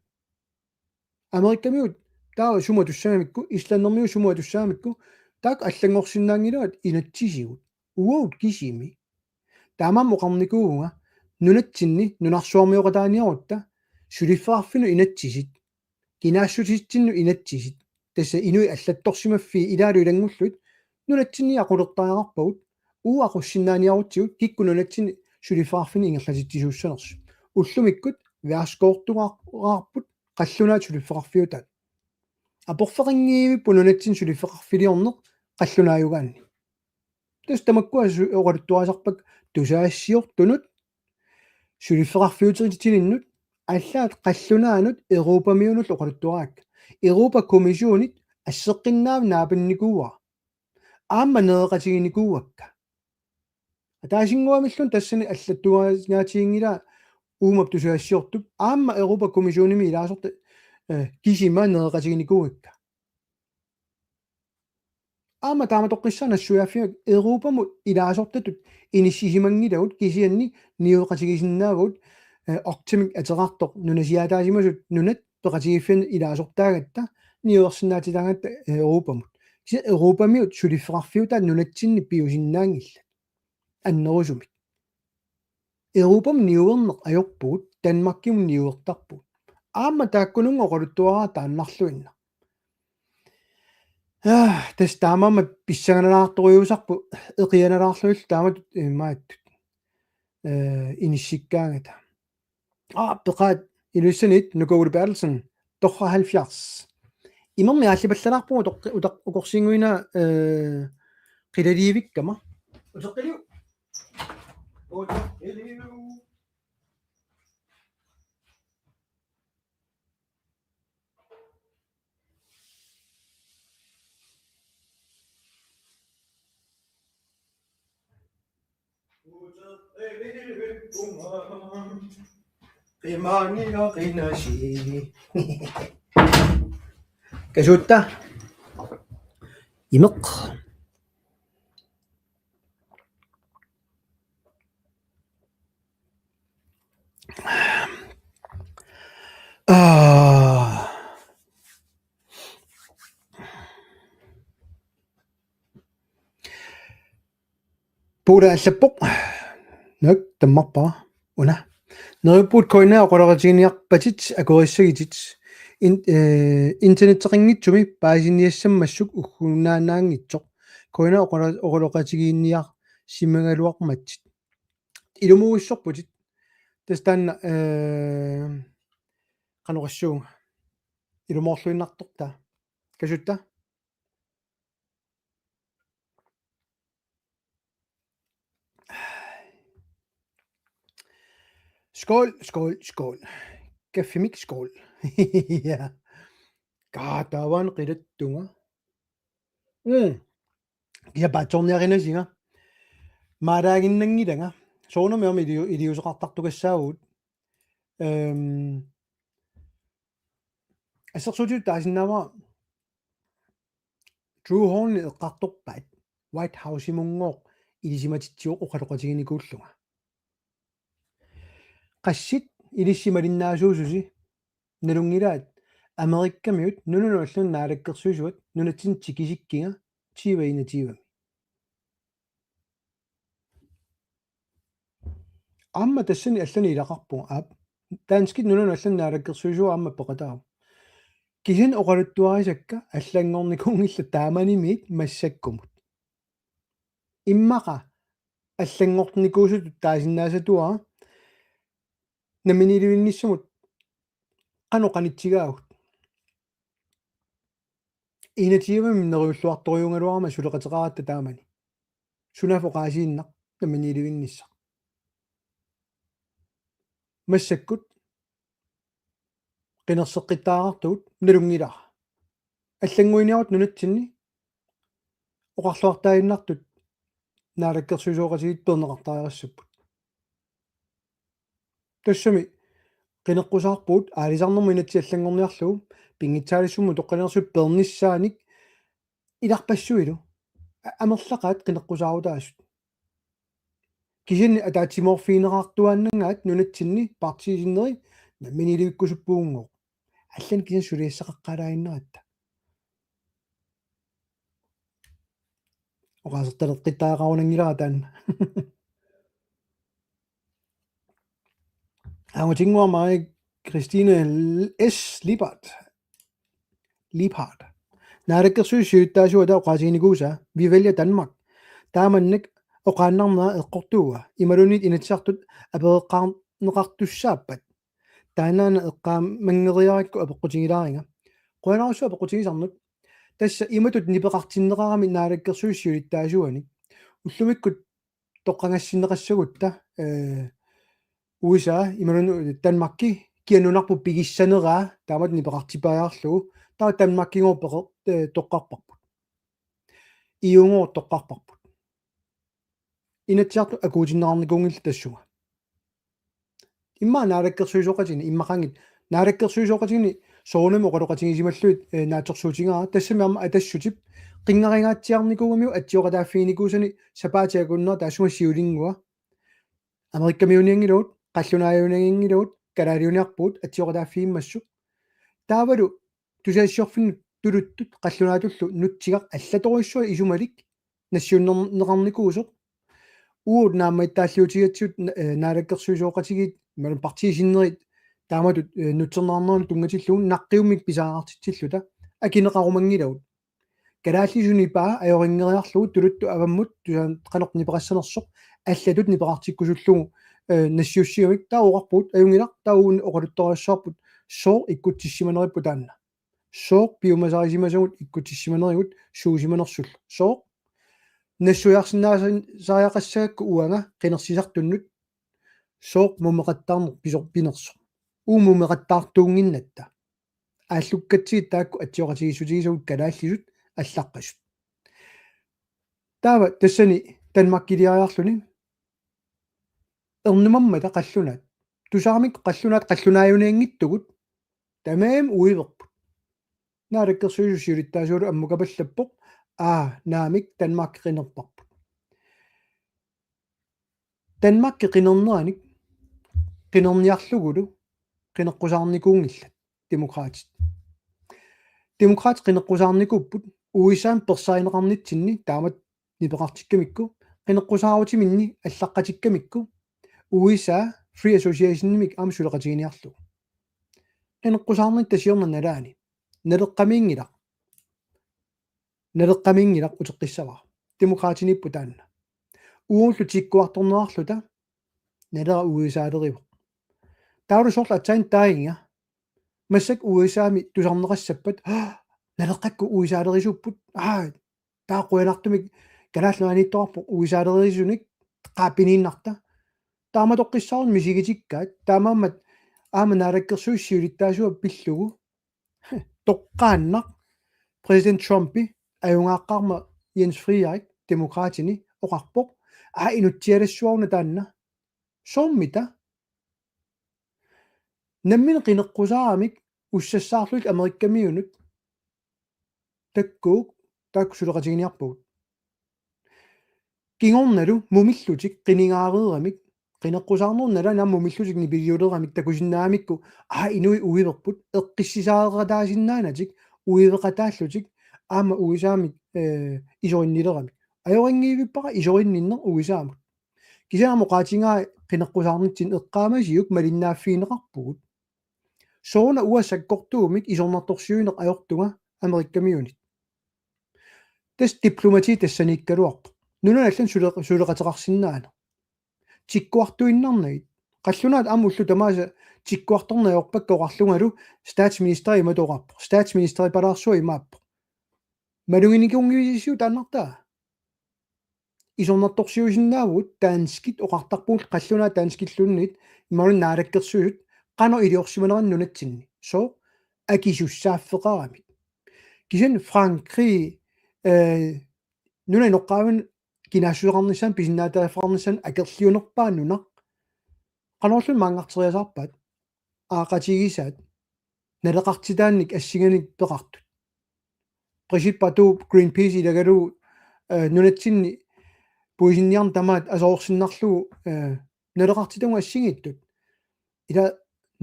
Amerikamiut taava sumut atussagamikku, islandermiut sumut atussagamikku, taakku allanngorsinnaanngilagut inatsisigut. Uagut kisimi. Taamaammat oqarnikuuvunga nunatsinni nunarsuarmioqataaniarutta suliffeqarfinnut inatsisit, kinaassutitsinnut inatsisit, tassa inuit allattorsimaffii ilaalu ilanngullugit nunatsinni aqulertariaqarpagut, uagut aqussinnaaniarutsigut kikkut nunatsinni suliffeqarfinnik ingerlatitsisuussanersut. Ullumikkut værsgoortugaarput qallunaat suliffeqarfiutaat. Aporfeqanngivipput nunatsinni suliffeqarfiliorneq qallunaajugaanni. Tassa tamakkua su- oqaluttuarisarpakka tusagassiortunut suliffeqarfiutitsininnut, allaat qallunaanut Europamiunullu oqaluttuarakka. Europa-Kommissionit asseqqinnaavi naapinikuuara. Aamma nereqatiginikuuakka. Ataasinnguamilluunniit tassani allattuarinnaatiginngilaa uuma tusagassiortup aamma Europa-Kommissionimi ilaasortat, eh, kisima nereqatiginikuuakka. Aamma taamatoqqissaaq nassuiaaffigaakka Europamut ilaasortatut inissisimanngilagut kisianni niueqatigisinnaavagut, eh, Arctic-imik ateqartoq nunasiaataasimasut nunat peqatigiiffiannut ilaasortaagatta niuersinnaatitaagatta Europamut. Kisianni Europamiut suliffeqarfiutaat nunatsinni piusinnaanngillat annerusumik. Europamut niuerneq ajorpugut, Danmarkimut niuertarpugut. Aamma taakkununnga oqaluttuaraa taannarluinnaq. Ah, tassa taamaammat pissanganalaartorujussuusarput eqianalaarlugillu taamatut imaattoq. Eh, inissikkaangata. Aa, peqaat Ilulissanit Nuka Ole Berthelsen, tooghalvfjerds. Imermik aallipallalaarpugut utoq-, utoq-, ukorsiinnguinaa, eh, qilaliivikkama. Uteqqiliuk. Uteqqiliuk. Qimani ja qinasi. Kasuutta. Imeq. Aa. Puula allappoq. Naak tammarpara. Una. Neriuppugut K N R oqaloqatigiinniarpatit akuerissagitit. In-, eh, internetteqanngitsumi paasiniassammassuk uggunaannaanngitsoq. K N R oqalo-, oqaloqatigiinniarsimagaluarmatsit. Ilumuuissorputit. Tassa taanna, eh, qanoq oqassuunga. Ilumoorluinnartortaa. Kasuutta. Skål, skål, skål. Kaffimik skål. Ja. Kaatavan qilattunga. Mm. Ja paatsoorniarinasinga. Maaraaginnanngilanga. Soorunami aamma ilio-, iliuuseqartartukassaagut. Øhm, assersuutitut taasinnaavara Drew Horn eqqartorpaat White House-imunngooq ilisimatitsivoq oqaloqatiginikuullunga. Qassit ilissi malinnaasuususi nalunngilaat Amerikamiut nunanut allanut naalakkersuisuat nunatsinni tikisikkiga tyve enogtyve. Aamma tassani allani ilaqarpunga aap. Danskit nunanut allanut naalakkersuisuat aamma peqataavoq. Kisianni oqaluttuarisakka allanngornikuunngillat taamanimiit massakkumut. Immaqa allanngornikuusutut taasinnaasatuara namminiilivinnissamut qanoq qanitsigaagut. Enogtyvemi neriulluartorujuugaluarama suleqateqaratta taamani. Sunaaffa oqaasiinnaq namminiilivinnissaq. Massakkut qinerseqqittariaqartugut nalunngilara. Allannguiniarutta nunatsinni oqarluartaaginnartut naalakkersuisooqatigiit peerneqartariaqassapput. Tassami qineqqusaarpugut aalisarnermut inatsit allanngorniarlugu pinngitsaaliissummik utoqqalinersiutit peernissaanik ilarpassuilu. A-, amerlaqaat qineqqusaarutaasut. Kisianni ataatsimoorfigineqartuaannangaat nunatsinni partiit sinneri namminiilivikkusuppugunngooq. Allanit kisianni suliassaqaqqaalaaginnaratta. Oqaasertaleqqittariaqarunanngilara taanna. Angutinnguaq Marie Christine L-, S. Lippert. Lippert. Naalakkersuisut siulittaasuata oqaatiginikuusaa, Vi vælger Danmark. Taamannak oqaannarnera eqqortuua. Imaluunniit Inatsisartut apereqqaarneqartussaappat. Taannaana eqqaamanngeriarakku apeqqutigilaariga. Qujanarsuaq apeqqutigisannut. Tassa imatut nipeqartinneqarami naalakkersuisut siulittaasuanik. Ullumikkut toqqagassinneqassagutta, øh, U S A, imaluunniit Danmarki, kia nunarput pigissaneraa, taamatut nipeqartippajaarlugu, taava Danmarkigooq peqer-, øh, toqqarparput. E U-gooq toqqarparput. Inatsisartut akuutinneqarnikuunngillat tassunga. Immaqa naalakkersuisooqatigiinni, immaqaanngitsoq, naalakkersuisooqatigiinni soorunami oqaloqatigisimallugit, øh, naatsorsuutigaara, tassami aamma Atassutip, qinngarigaatsiarnikuugamiuk atsioqataaffiginikuusani sapaatip akunnera taassuma siulinngua. Amerikamiuunianngilagut, qallunaajuunianngilagut, kalaaliuniarpugut atsioqataaffigimmassuk. Taavalu tusagassiorfinnut tuluttut qallunaatullu nutsigaq allatorujussuaq isumalik nassiunner-, neqarnikuusoq. Uagut naammagittaalliutigatsigut na-, øh, naalakkersuisooqatigiit, imaluunniit partiit sinnerit, taamatut, øh, nutserneqarneranut tunngatillugu naqqiummik pisariaqartitsilluta, akineqarumanngilagut. Kalaallisut nipaa ajorinngeriarlugu tuluttut avammut tusaanut qanoq nipeqassanersoq allatut nipeqartikkusullugu, øh, nassiussigamik taava oqarpugut ajunngilaq taava uagut oqaluttuarujussuarput sooq ikkutsissimaneripput taanna. Sooq piumasarisimasagut ikkutsissimanerigut suusimanersullu. Sooq nassuiarsinnaasariaqassagakku uanga qinersisartunnut sooq mumeqattaarneq pisor-, pinersoq. Uagut mumeqattaartuunnginnatta. Aallukkatsigit taakku atsioqatigiissutigisagut kalaallisut allaqqasut. Taava tassani Danmarkiliariarluni ernumammata qallunaat. Tusaaramik qallunaat qallunaajuunianngitsugut tamarmik uiverput. Naalakkersuisut siulittaasualu ammukapallappoq, aa, naamik Danmarki qinerparput. Danmarki qinernerannik qinerniarlugulu qineqqusaarnikuunngillat Demokraatit. Demokraatit qineqqusaarnikuupput U S A-mi persaarineqarnitsinni taamatut nipeqartikkamikku, qineqqusaarutiminni allaqqatikkamikku, U S A Free Association-imik aamma suleqatiginiarlugu. Qineqqusaarnitta siorna nalaani. Naleqqamiinngilaq. Naleqqamiinngilaq uteqqissavara. Demokraatiniippoq taanna. Uagullu tikkuartornerarluta Nalera U S A-lerivoq. Taavalu soorlu aatsaat taagiga. Massakkut U S A-mi tusarneqassappat, Naleqqakkut U S A-lerisuupput. Aa, taava qujanartumik Kalaallit Nunaanniittoqarpoq U S A-lerisunik qaapiniinnarta. taamatoqqissaarut misigitikkaat, taamaammat aamma naalakkersuisut siulittaasuat pillugu toqqaannaq præsident Trumpi ajugaaqqaarmat Jens Frederik Demokraatini oqarpoq: "Aa, inutsialassuaruna taanna." Soormita? Nammineq qineqqusaaramik ussassaarlutik Amerikkamiunut takkuuk taakku suleqatiginiarpagut. Kingornalu mumillutik qinigaareeramik, qineqqusaarnerup nalaani aamma mumillutik nipiliuleramik takusinnaagamikku, aa, inuit uiverput, eqqissisaareqataasinnaanatik uiveqataallutik aamma U S A-mik, eh, isorinnileramik. Ajorinngivippara isorinninneq U S A-mut. Kisianni aamma oqaatigaa qineqqusaarnitsinni eqqaamasiuk malinnaaffigineqarpugut. Sooruna uagut sakkortuumik isornartorsiuineq ajortunga Amerikkamiunit. Tassa diplomati tassaniikkaluarpoq. Nunanut allanut sule-, suleqateqarsinnaaneq. Tikkuartuinnarnagit. Qallunaat aamma ullut tamaasa tikkuartorneq ajorpakka oqarlungalu statsministeri imatut oqarpoq. Statsministeripalaarsuaq imaappoq: "Maluginikuunngilisiuk taannartaa?" Isornartorsiuisinnaavugut danskit oqartarpugut, qallunaat danskilluunniit, imaluunniit naalakkersuisut, qanoq iliorsimanerani nunatsinni. Sooq? Akisussaaffeqaramik. Kisianni Frankrig, eh, nunap inoqqaavinut kinaassuseqarnissaanut, pisinnaatitaaffigineqarnissaanut akerliunerpaaq nunaq. Qanorluunniit maanngarteriasaarpaat? Aaqatigisaat naleqartitaannik assinganik peqartut. Brigitte Bardot Greenpeace ilagalugu, eh, nunatsinni puisinniarneq tamaat aserorsinnarlugu, eh, naleqartitagut assigiittut. Ila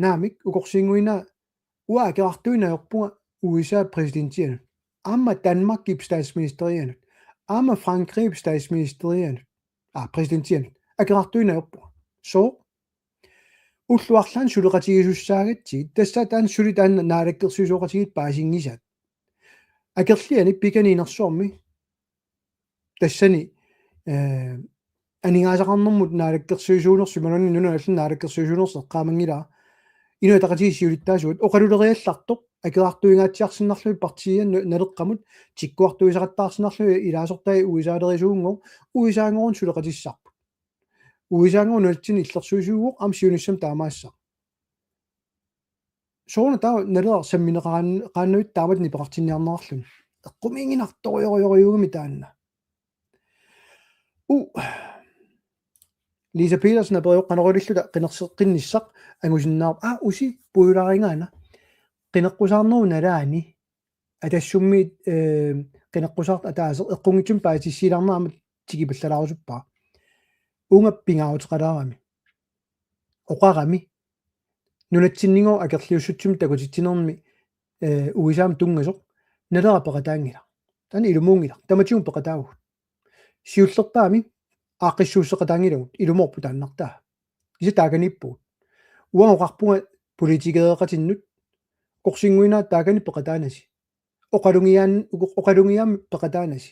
naamik, ukorsiinnguinaa uanga akerartuinnaq ajorpunga U S A-p præsidentianut. Aamma Danmarkip statsministerianut. Aamma Frankrigip statsministerianut. Aa, præsidentianut. Akerartuinnaq ajorpunga. Sooq? Ullut arlaanni suleqatigisussaagatsigu, tassa taanna suli taanna naalakkersuisooqatigiit paasinngisaat. Akerlianik pikani inersuarmi tassani, eh, aningaasaqarnermut naalakkersuisuunersoq, imaluunniit nunanut allanut naalakkersuisuunersoq eqqaamanngilara. Inuit Ataqatigiit siulittaasuat oqaluleriallartoq akerartuingaatsiarsinnarlugit partiianut Naleqqamut, tikkuartuisaqattaarsinnarlugit ilaasortai U S A-lerisuunngooq, U S A-ngoorun suleqatissarput. U S A-ngoorun nunatsinni illersuisuuvoq, aamma siunissami taamaassaq. Sooruna taava Naleraq sammineqaraan-, qaannavit taamatut nipeqartinniarnerarluni? Eqqumiiginartorujorujorujugami taanna. U, Lisa Petersen aperivoq: "Qanoq ililluta qinerseqqinnissaq angusinnaarpa?" Aa, usi puiulaarigaana. Qineqqusaarnerup nalaani Atassummiit, eh, qineqqusaartut ataaseq eqqunngitsumik paasissutissiilaarneq aamma tikipallalaarusuppara. Uunga pingaaruteqalaarami. Oqarami: "Nunatsinninngooq akerliussutsimik takutitsinermi, eh, U S A-mut tunngasoq Naleraq peqataanngilaq. Taanna ilumuunngilaq. Tamatigut peqataavugut. Siullerpaami aaqqissuusseqataanngilagut, ilumoorpoq taannartaa." Kisianni taakaniippugut. Uanga oqarpunga politikereqatinnut: "Ukorsiinnguinaa taakani peqataanasi. Oqalugiaan-, oqalugiaammi peqataanasi.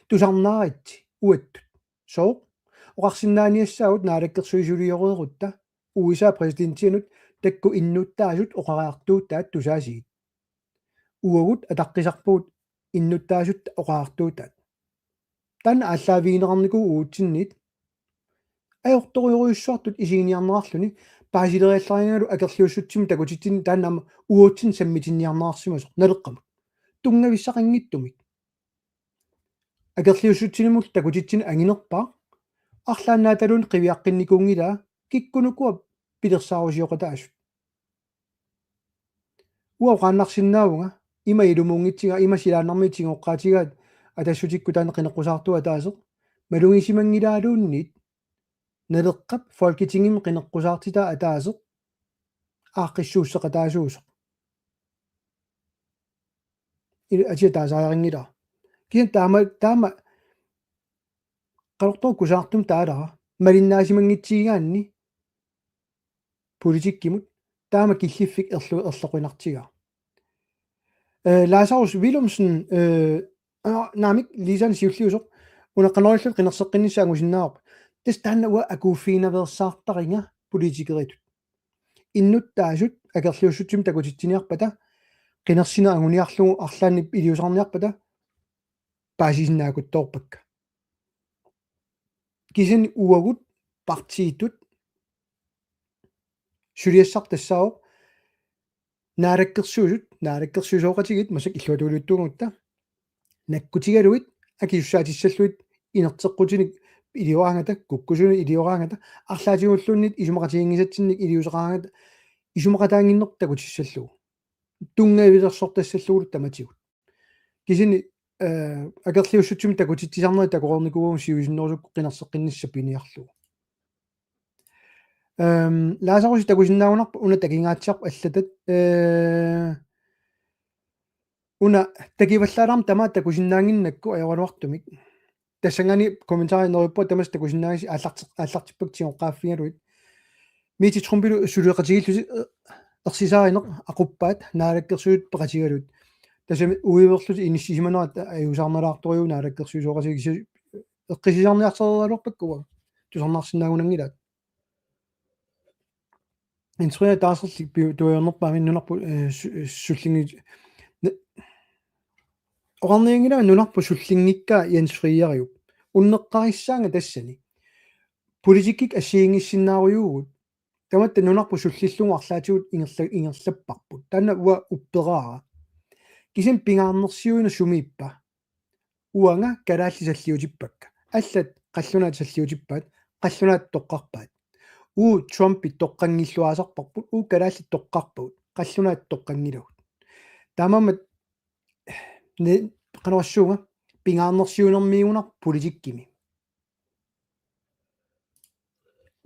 Tusarnaaritsi uattut." Sooq? Oqarsinnaaniassaagut naalakkersuisuliorutta U S A præsidentianut taakku innuttaasut oqariartuutaat tusaasigit. Uagut ataqqisarpugut innuttaasut oqariartuutaat. Taanna aallaavigineqarnikuuvoq uatsinnit. Ajortorujorujussuartut isiginiarnerarluni, paasileriallarigalugu akerliussutsimik takutitsinni taanna aamma uatsinnut sammitinniarnerarsimasoq Naleqqamut. Tunngavissaqanngitsumik. Akerliussutsiminut takutitsineq anginerpaaq, arlaannaataluunniit qiviaqqinnikuunngilaa, kikkunuku pilersaarusioqataasut. Uanga oqaannarsinnaavunga, ima ilumuunngitsiga, ima silaannarmiit tigoqqaatigaat Atassutikkut taanna qineqqusaartup ataaseq, malugisimanngilaaluunniit Naleqqap Folketingimi qineqqusaartitaa ataaseq aaqqissuusseqataasuusoq. Ila atia taasariaqanngilara. Kisianni taama, taama qanortoq kusanartumik taalara, malinnaasimanngitsigigaanni politikkimut taama killiffik erlu-, erloqinartigaa. Eh, Lazarus Willumsen, eh, aa, naamik, Liisaanut siulliusoq: "Una qanoq ililluta qinerseqqinnissaq angusinnaavarput?" Tassa taanna uanga akuuffiginaveersaartariga politikeritut. Innuttaasut akerliussutsimik takutitsiniarpata, qinersineq anguniarlugu arlaannik iliuuseqarniarpata, paasisinnaakuttoorpakka. Kisianni uagut, partiitut, Suliassaq tassaavoq naalakkersuisut, naalakkersuisooqatigiit massakkut illuatungiliuttuugatta nakkutigalugit akisussaatissallutik inerteqqutinik ilioraangata, kukkusunit ilioraangata, arlaatigulluunniit isumaqatiginngisatsinnik iliuuseqaraangata, isumaqataannginneq takutissallugu. Tunngavilersortassallugulu tamatigut. Kisianni, eh, akerliussutsimik takutitsisarnerit takoreernikuuagut siusinnerusukkut qinerseqqinnissaq piniarlugu. Ehm, Lazarus takusinnaagunarpoq una takingaatsiarpoq allatat, eh, una takivallaalaarmat tamaat takusinnaannginnakku ajoraluartumik. Tassanngaanniit kommentarit neriuppunga tamassi takusinnaagassi aallarti-, aallartippakka tigoqqaaffigalugit. Mette Trumpilu suleqatigiillusi, eh, ersisaarineq aquppaat naalakkersuisut peqatigalugit. Tassami uiverlutik inissisimanerat ajuusaarnalaartorujuuvoq naalakkersuisooqatigiit, eqqissisarniarsareeraluarpakka uagut. Tusarnaarsinnaagunanngilaat. Jens Frederik taasarlik piu-, tuaviornerpaamik nunarput, eh, su-, eh, sullingi-, ne-, oqarnianngilanga nunarput sullinngikkaa Jens Frederiup. Unneqqarissaanga tassani. Politikkikkut assigiinngissinnaarujuuvugut. Tamatta nunarput sullillugu arlaatigut ingerla-, ingerlapparput. Taanna uanga upperaara. Kisianni pingaarnersiuineq sumiippa? Uanga kalaallit salliutippakka. Allat qallunaat salliutippaat, qallunaat toqqarpaat. Uagut Trumpi toqqanngilluinnasarparput, uagut kalaallit toqqarpagut, qallunaat toqqanngilagut. Taamaammat ne-, qanoq oqassuunga, pingaarnersiuinermiigunarpoq politikkimi.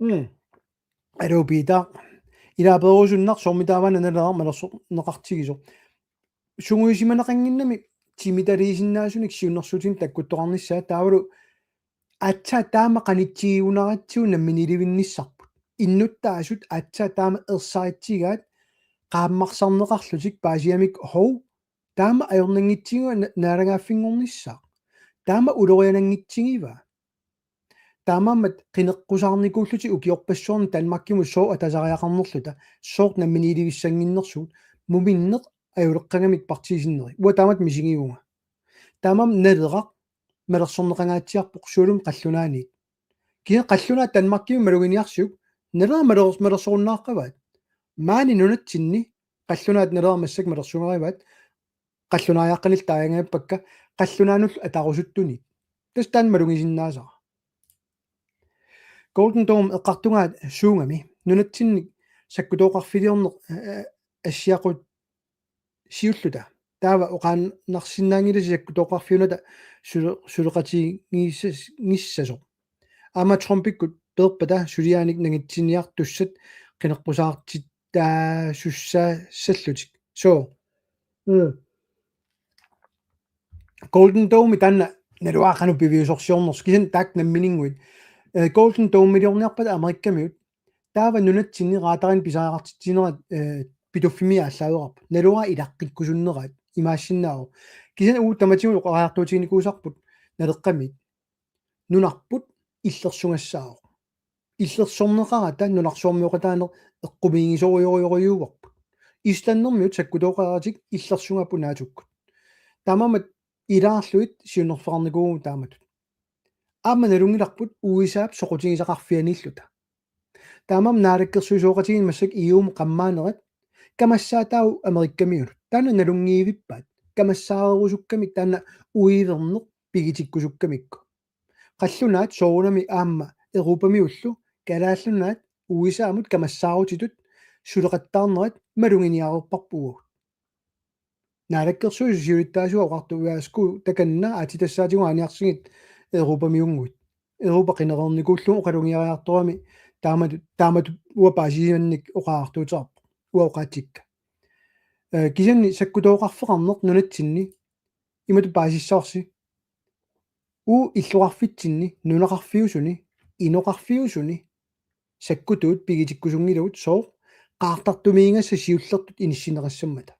Mm. Aluu Piitaaq. Ilaapeerusunnaq soormitaava Naleraq malersorneqartigisoq. Sungiusimaneqannginnami timitaliisinnaasunik siunnersuutinik takkuttoqarnissaa taavalu aatsaat taama qanitsigigunaratsigu namminiilivinnissarput. Innuttaasut aatsaat taama ersaritsigaat qaammarsarneqarlutik paasigamikku hov taama ajornanngitsigivaa na-, naalagaaffinngornissaa. Taama uloriananngitsigivaa. Taamaammat qineqqusaarnikuullutik ukiorpassuarni Danmarkimut sooq atasariaqarnerluta, sooq namminiilivissannginnersugut, muminneq ajuleqqagamik partiit sinneri. Uanga taamatut misigivunga. Taamaammat Naleraq malersorneqangaatsiarpoq sualummik qallunaaniit. Kisianni qallunaat Danmarkimi maluginiarsiuk, Naleraq maler-, malersorunnaaqqavaat. Maani nunatsinni qallunaat Naleraq massakkut malersugarivaat, qallunaariaqqanillu taaganngajappakka qallunaanullu atarusuttunit. Tassa taanna malugisinnaasara. Golden Dome eqqartugaat suugami. Nunatsinni sakkutooqarfiliorneq, eh, assiaqqusiulluta. Taava oqaannarsinnaanngilasi sakkutooqarfiunata sule-, suleqatigiissas-, -ngissasoq. Aamma Trumpikkut peerpata suliaanik nangitsiniartussat qineqqusaartitaasussaassallutik. So. Mm. Golden Dome taanna naluara qanoq piviusorsiornersoq kisianni taakku nammininnguit. Eh, Golden Dome-iliorniarpata Amerikkamiut. Taava nunatsinni raataarin pisariaqartitsinerat, eh, Pituffimmi aallaaveqarpoq. Naluara ilaqqikkusunneraat imaassinnaavoq. Kisianni uagut tamatigut oqariartuutiginikuusarput Naleqqamiit. Nunarput illersugassaavoq. Illersorneqarata nunarsuarmioqataaneq eqqumiigisorujorujussuuarput. Islandermiut sakkutooqaratik illersugaapput naatsukkut. Taamaammat ilaarlugit siunnerfeqarnikuuvugut taamatut. Aamma nalunngilarput U S A-p soqutigisaqarfianiilluta. Taamaammat naalakkersuisooqatigiit massakkut E U-mut qammaanerat kamassaataavoq Amerikkamiunut. Taanna nalunngivippaat. Kamassaarerusukkami taanna uiverneq pigitikkusukkamikku. Qallunaat soorunami aamma Europamiullu kalaallunaat U S A-mut kamassaarutitut suleqattaarnerat maluginiareerparput uagut. Naalakkersuisut siulittaasuat oqartuiaaskuu takanna aatsitassaatigut aaniarsigit Europamiunnguit. Europa qinereernikuullugu oqalugiariartorami taamatut, taamatut uanga paasisimannik oqariartuuteqarpoq. Uanga oqaatsikka. Eh, kisianni sakkutooqarfeqarneq nunatsinni imatut paasissavarsi. Uagut illoqarfitsinni, nunaqarfiusuni, inoqarfiusuni, sakkutuut pigitikkusunngilagut sooq qaartartumiigassat siullertut inissinneqassammata.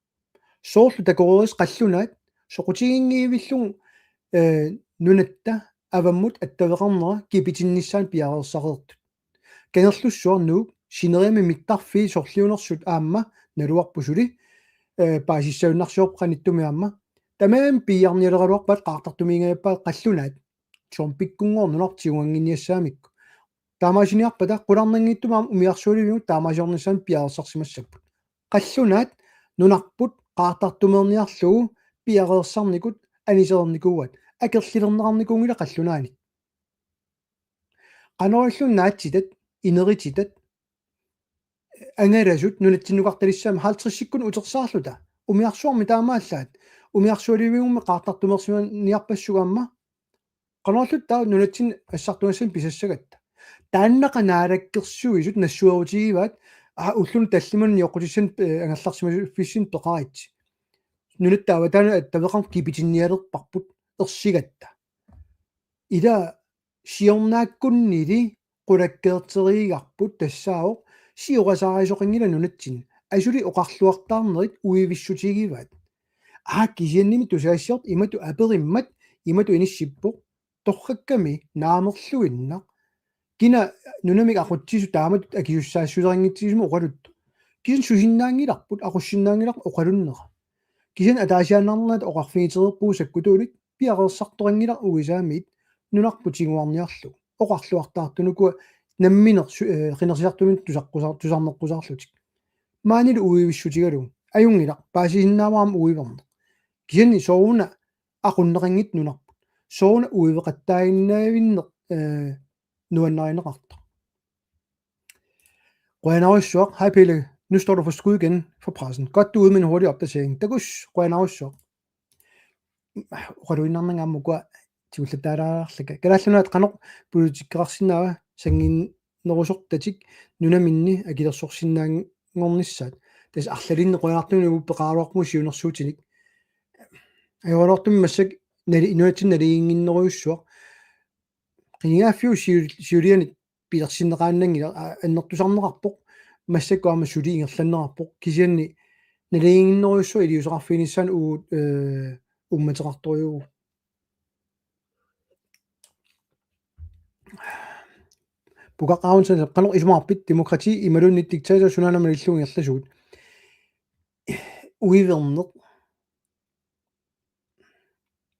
Soorlu takoreerisi qallunaat soqutiginngivillugu, eh, nunatta avammut attaveqarnera kipitinnissaanut piareersaqareertut. Kangerlussuaq Nuuk sineriammi mittarfii sorliunersut aamma naluarput suli, eh, paasissagunarsiorpoq qanittumi aamma. Tamarmik piiarnialeraluarpaat qaartartumiingajappaat qallunaat. Trumpikkunngooq nunarput tigugannginniassagamikku. Taamaasiniarpata qularnanngitsumik aamma umiarsualivigut taamaasiornissaannut piareersarsimassapput. Qallunaat nunarput qaartartumeerniarlugu piareersarnikut, anisereernikuuaat, akerlilerneqarnikuunngilaq qallunaanik. Qanoq ililluta naatsitat, inerititat, angalasut nunatsinnukartalissaammat halvtredsikkunni utersaarluta. Umiarsuarmi taamaallaat. Umiarsualivigummi qaartartumeersimaniarpassuit aamma. Qanoq ililluta taava nunatsinni assartugassanik pisassagatta. Taannaqa naalakkersuisut nassuerutigivaat, aa, ulluni tallimanni nioqqutissanik, eh, angerlarsimaffissinni peqaritsi. Nunatta avataani attaveqarneq kipitinnialerparput ersigatta. Ila siornaakkunnili qulakkeerteriigarput tassaavoq siorasaarisoqanngilaq nunatsinni. Asuli oqarluartaarnerit uivissutigivaat. Aa, kisiannimi tusagassiortoq imatut aperimmat, imatut inissippoq: Torrakkami naamerluinnaq. Kina nunamik aqutsisut taamatut akisussaassuseqanngitsigisimallutik oqaluttoq? Kisianni susinnaanngilarput, aqussinnaanngilarput oqalunnera. Kisianni ataasiaannarnerata oqarfigitereerpugut sakkutuulik, piareersartoqanngilaq U S A-miit nunarput tiguarniarlugu. Oqarluartaartut ukua nammineq su-, eh, qinersisartuminnut tusaqqusar-, tusarneqqusaarlutik. Maanilu uivissutigalugu. Ajunngilaq, paasisinnaavara aamma uiverneq. Kisianni sooruna aqunneqanngitsoq nunarput. Sooruna uiveqattaaginnavinneq, eh, nuannarineqartoq. Qujanarsuaq, hej Pelle. Nu står du for skud igen for pressen. Godt, du er ude med en hurtig opdatering. Takuss, qujanarsuaq. Oqaluinnarnanga aamma ukua tigullattaalaarlakka. Kalaallit Nunaat qanoq politikkeqarsinnaava sanngiinnerusortatik nunaminni akilersorsinnaanngornissaat? Tassa arlalinnik qujanartumik uagut peqaraluarpugut siunnersuutinik. Ajoraluartumik massakkut nali-, nunatsinni naligiinnginnerujussuaq. Qinigaaffiup siul-, siulianik pilersinneqaannanngilaq, a-, annertusarneqarpoq, massakkut aamma suli ingerlanneqarpoq, kisianni naligiinnginnerujussuaq iliuuseqarfiginissaanut uagut, eh, uummateqartorujuuvoq. Pukaq Aronsen, qanoq isumaqarpit demokrati imaluunniit diktator sunaana malillugu ingerlasugut? Uiverneq.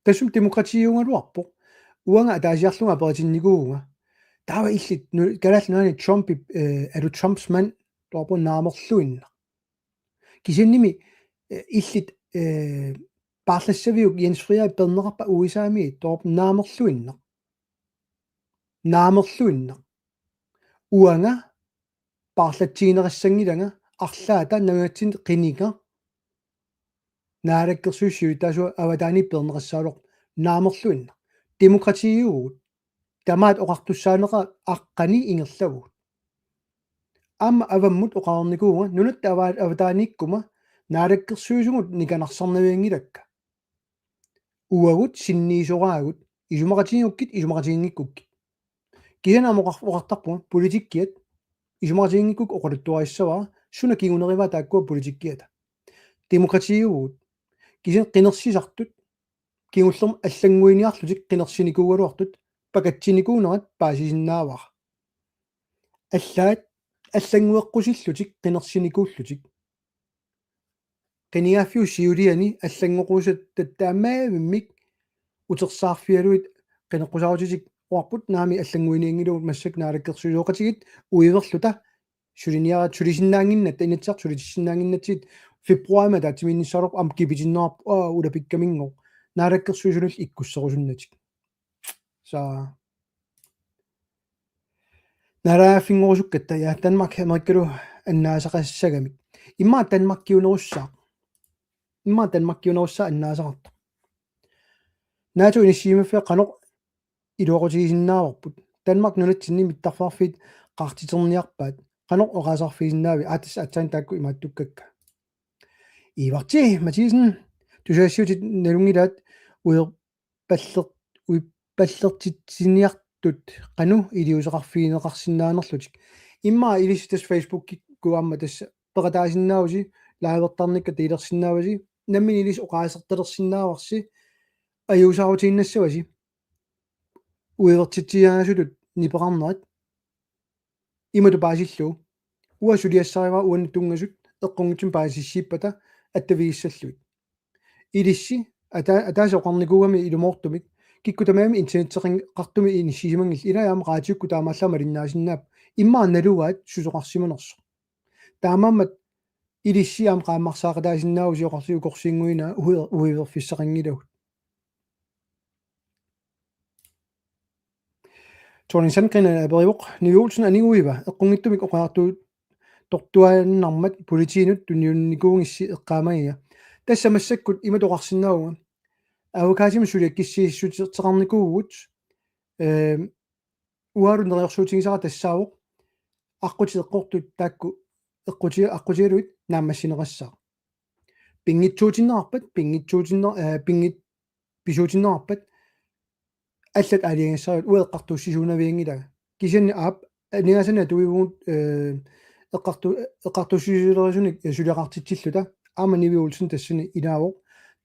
Tassami demokratiugaluarpoq. Uanga ataasiarlunga aperitinnikuuvunga. Taava illit nu-, Kalaallit Nunaanni Trumpi, eh, er du Trumps mand? Taava naamerluinnaq. Kisiannimi, eh, illit, eh, paarlassaviuk Jens Frederik peerneqarpa U S A-miit? Taava naamerluinnaq. Naamerluinnaq. Uanga paarlatsigineqassanngilanga arlaata nunatsinni qiniga Naalakkersuisut siulittaasuat avataaniit peerneqassagaluarpoq, naamerluinnaq. Demokratiuvugut. Tamaat oqartussaaneqartoq aqqani ingerlavugut. Aamma avammut oqarnikuuvunga nunatta ava-, avataaniikkuma naalakkersuisugut nikanarsarnavianngilakka. Uagut sinniisoraagut, isumaqatigigukkit, isumaqatiginngikkukkit. Kisianni aamma oqar-, oqartarpunga politikkiat isumaqatiginngikkukkit oqaluttuarissavara, suna kingunerivaa taakkua politikkiata. Demokratiuvugut. Kisianni qinersisartut kingullermik allannguiniarlutik qinersinikuugaluartut pakatsinikuunerat paasisinnaavara. Allaat allanngueqqusillutik qinersinikuullutik. Qinigaaffiup siuliani allanngoqqusatta taamaavimmik utersaarfigalugit qineqqusaarutitik oqarput, naamik allannguinianngilagut massakkut naalakkersuisooqatigiit uiverluta suliniarit sulisinnaannginnatta, Inatsisartut sulitissinnaannginnatsigit februarimi ataatsimiinnissaanut aamma kipitinneqarpoq, aa, ulapikkaminngooq naalakkersuisunillu ikkusserusunnatik. Sa naalagaaffinngorusukkatta, ja, Danmark Amerikalu annaasaqassagamik. Immaqa Danmarkiunerussaaq. Immaqa Danmarkiunerussaaq annaasaqartoq. NATO inissiimaffia qanoq iluaqutigisinnaavarput? Danmark nunatsinni mittarfeqarfiit qaartiterniarpaat. Qanoq oqaaseqarfigisinnaavit? Aa, tassa aatsaat taakku imaattukkakka. Ivarti Mathisen, tusagassiutit nalunngilaat uer-, paller-, uippallertitsiniartut qanoq iliuuseqarfigineqarsinnaanerlutik. Immaqa ilissi tassa Facebookikkut aamma tassa peqataasinnaavusi, livertarnikka deleersinnaavasi, nammineq ilissi oqaasertalersinnaavarsi, ajuusaarutiinnassavasi uivertitsiaasutut nipeqarnerit. Imatut paasillugu. Uanga suliassarivara uannut tunngasut eqqunngitsumik paasissiippata attavigissallugit. Ilissi ata-, ataaseq oqarnikuugami ilumoortumik, Kikkut tamarmik internetteqartumik inissisimanngillat, ilai aamma raatiukkut taamaallaat malinnaasinnaappat, immaqa nalugaat susoqarsimanersoq. Taamaammat ilissi aamma qaammarsaaqataasinnaavusi oqarsi-, ukorsiinnguinaa uiver-, uiverfissaqanngilagut. Thorning Sandgreen aperivoq: Nivi Olsen aniguiva eqqunngitsumik oqariartuuttortuaannarmat politiinut tunniunnikuugissi eqqaamagiga? Tassa massakkut imatut oqarsinnaavunga: Avukaatimik suliakkissiissuteqarnikuuvugut, ehm, uagut neriorsuutigisara tassaavoq aqqutit eqqortut taakku eqquti-, aqqutigalugit naammassineqassaaq. Pinngitsuutinneqarpat, pinngitsuutinne-, eh, pinngit-, pisuutinneqarpat allat aalajangissavat, uanga eqqartuussisuunavianngilaanga. Kisianni aap, aningaasanik atuivugut, eh, eqqartu-, eqqartuussisoqarnerisunik, eh, suliaqartitsilluta, aamma Nivi Olsen tassani ilaavoq,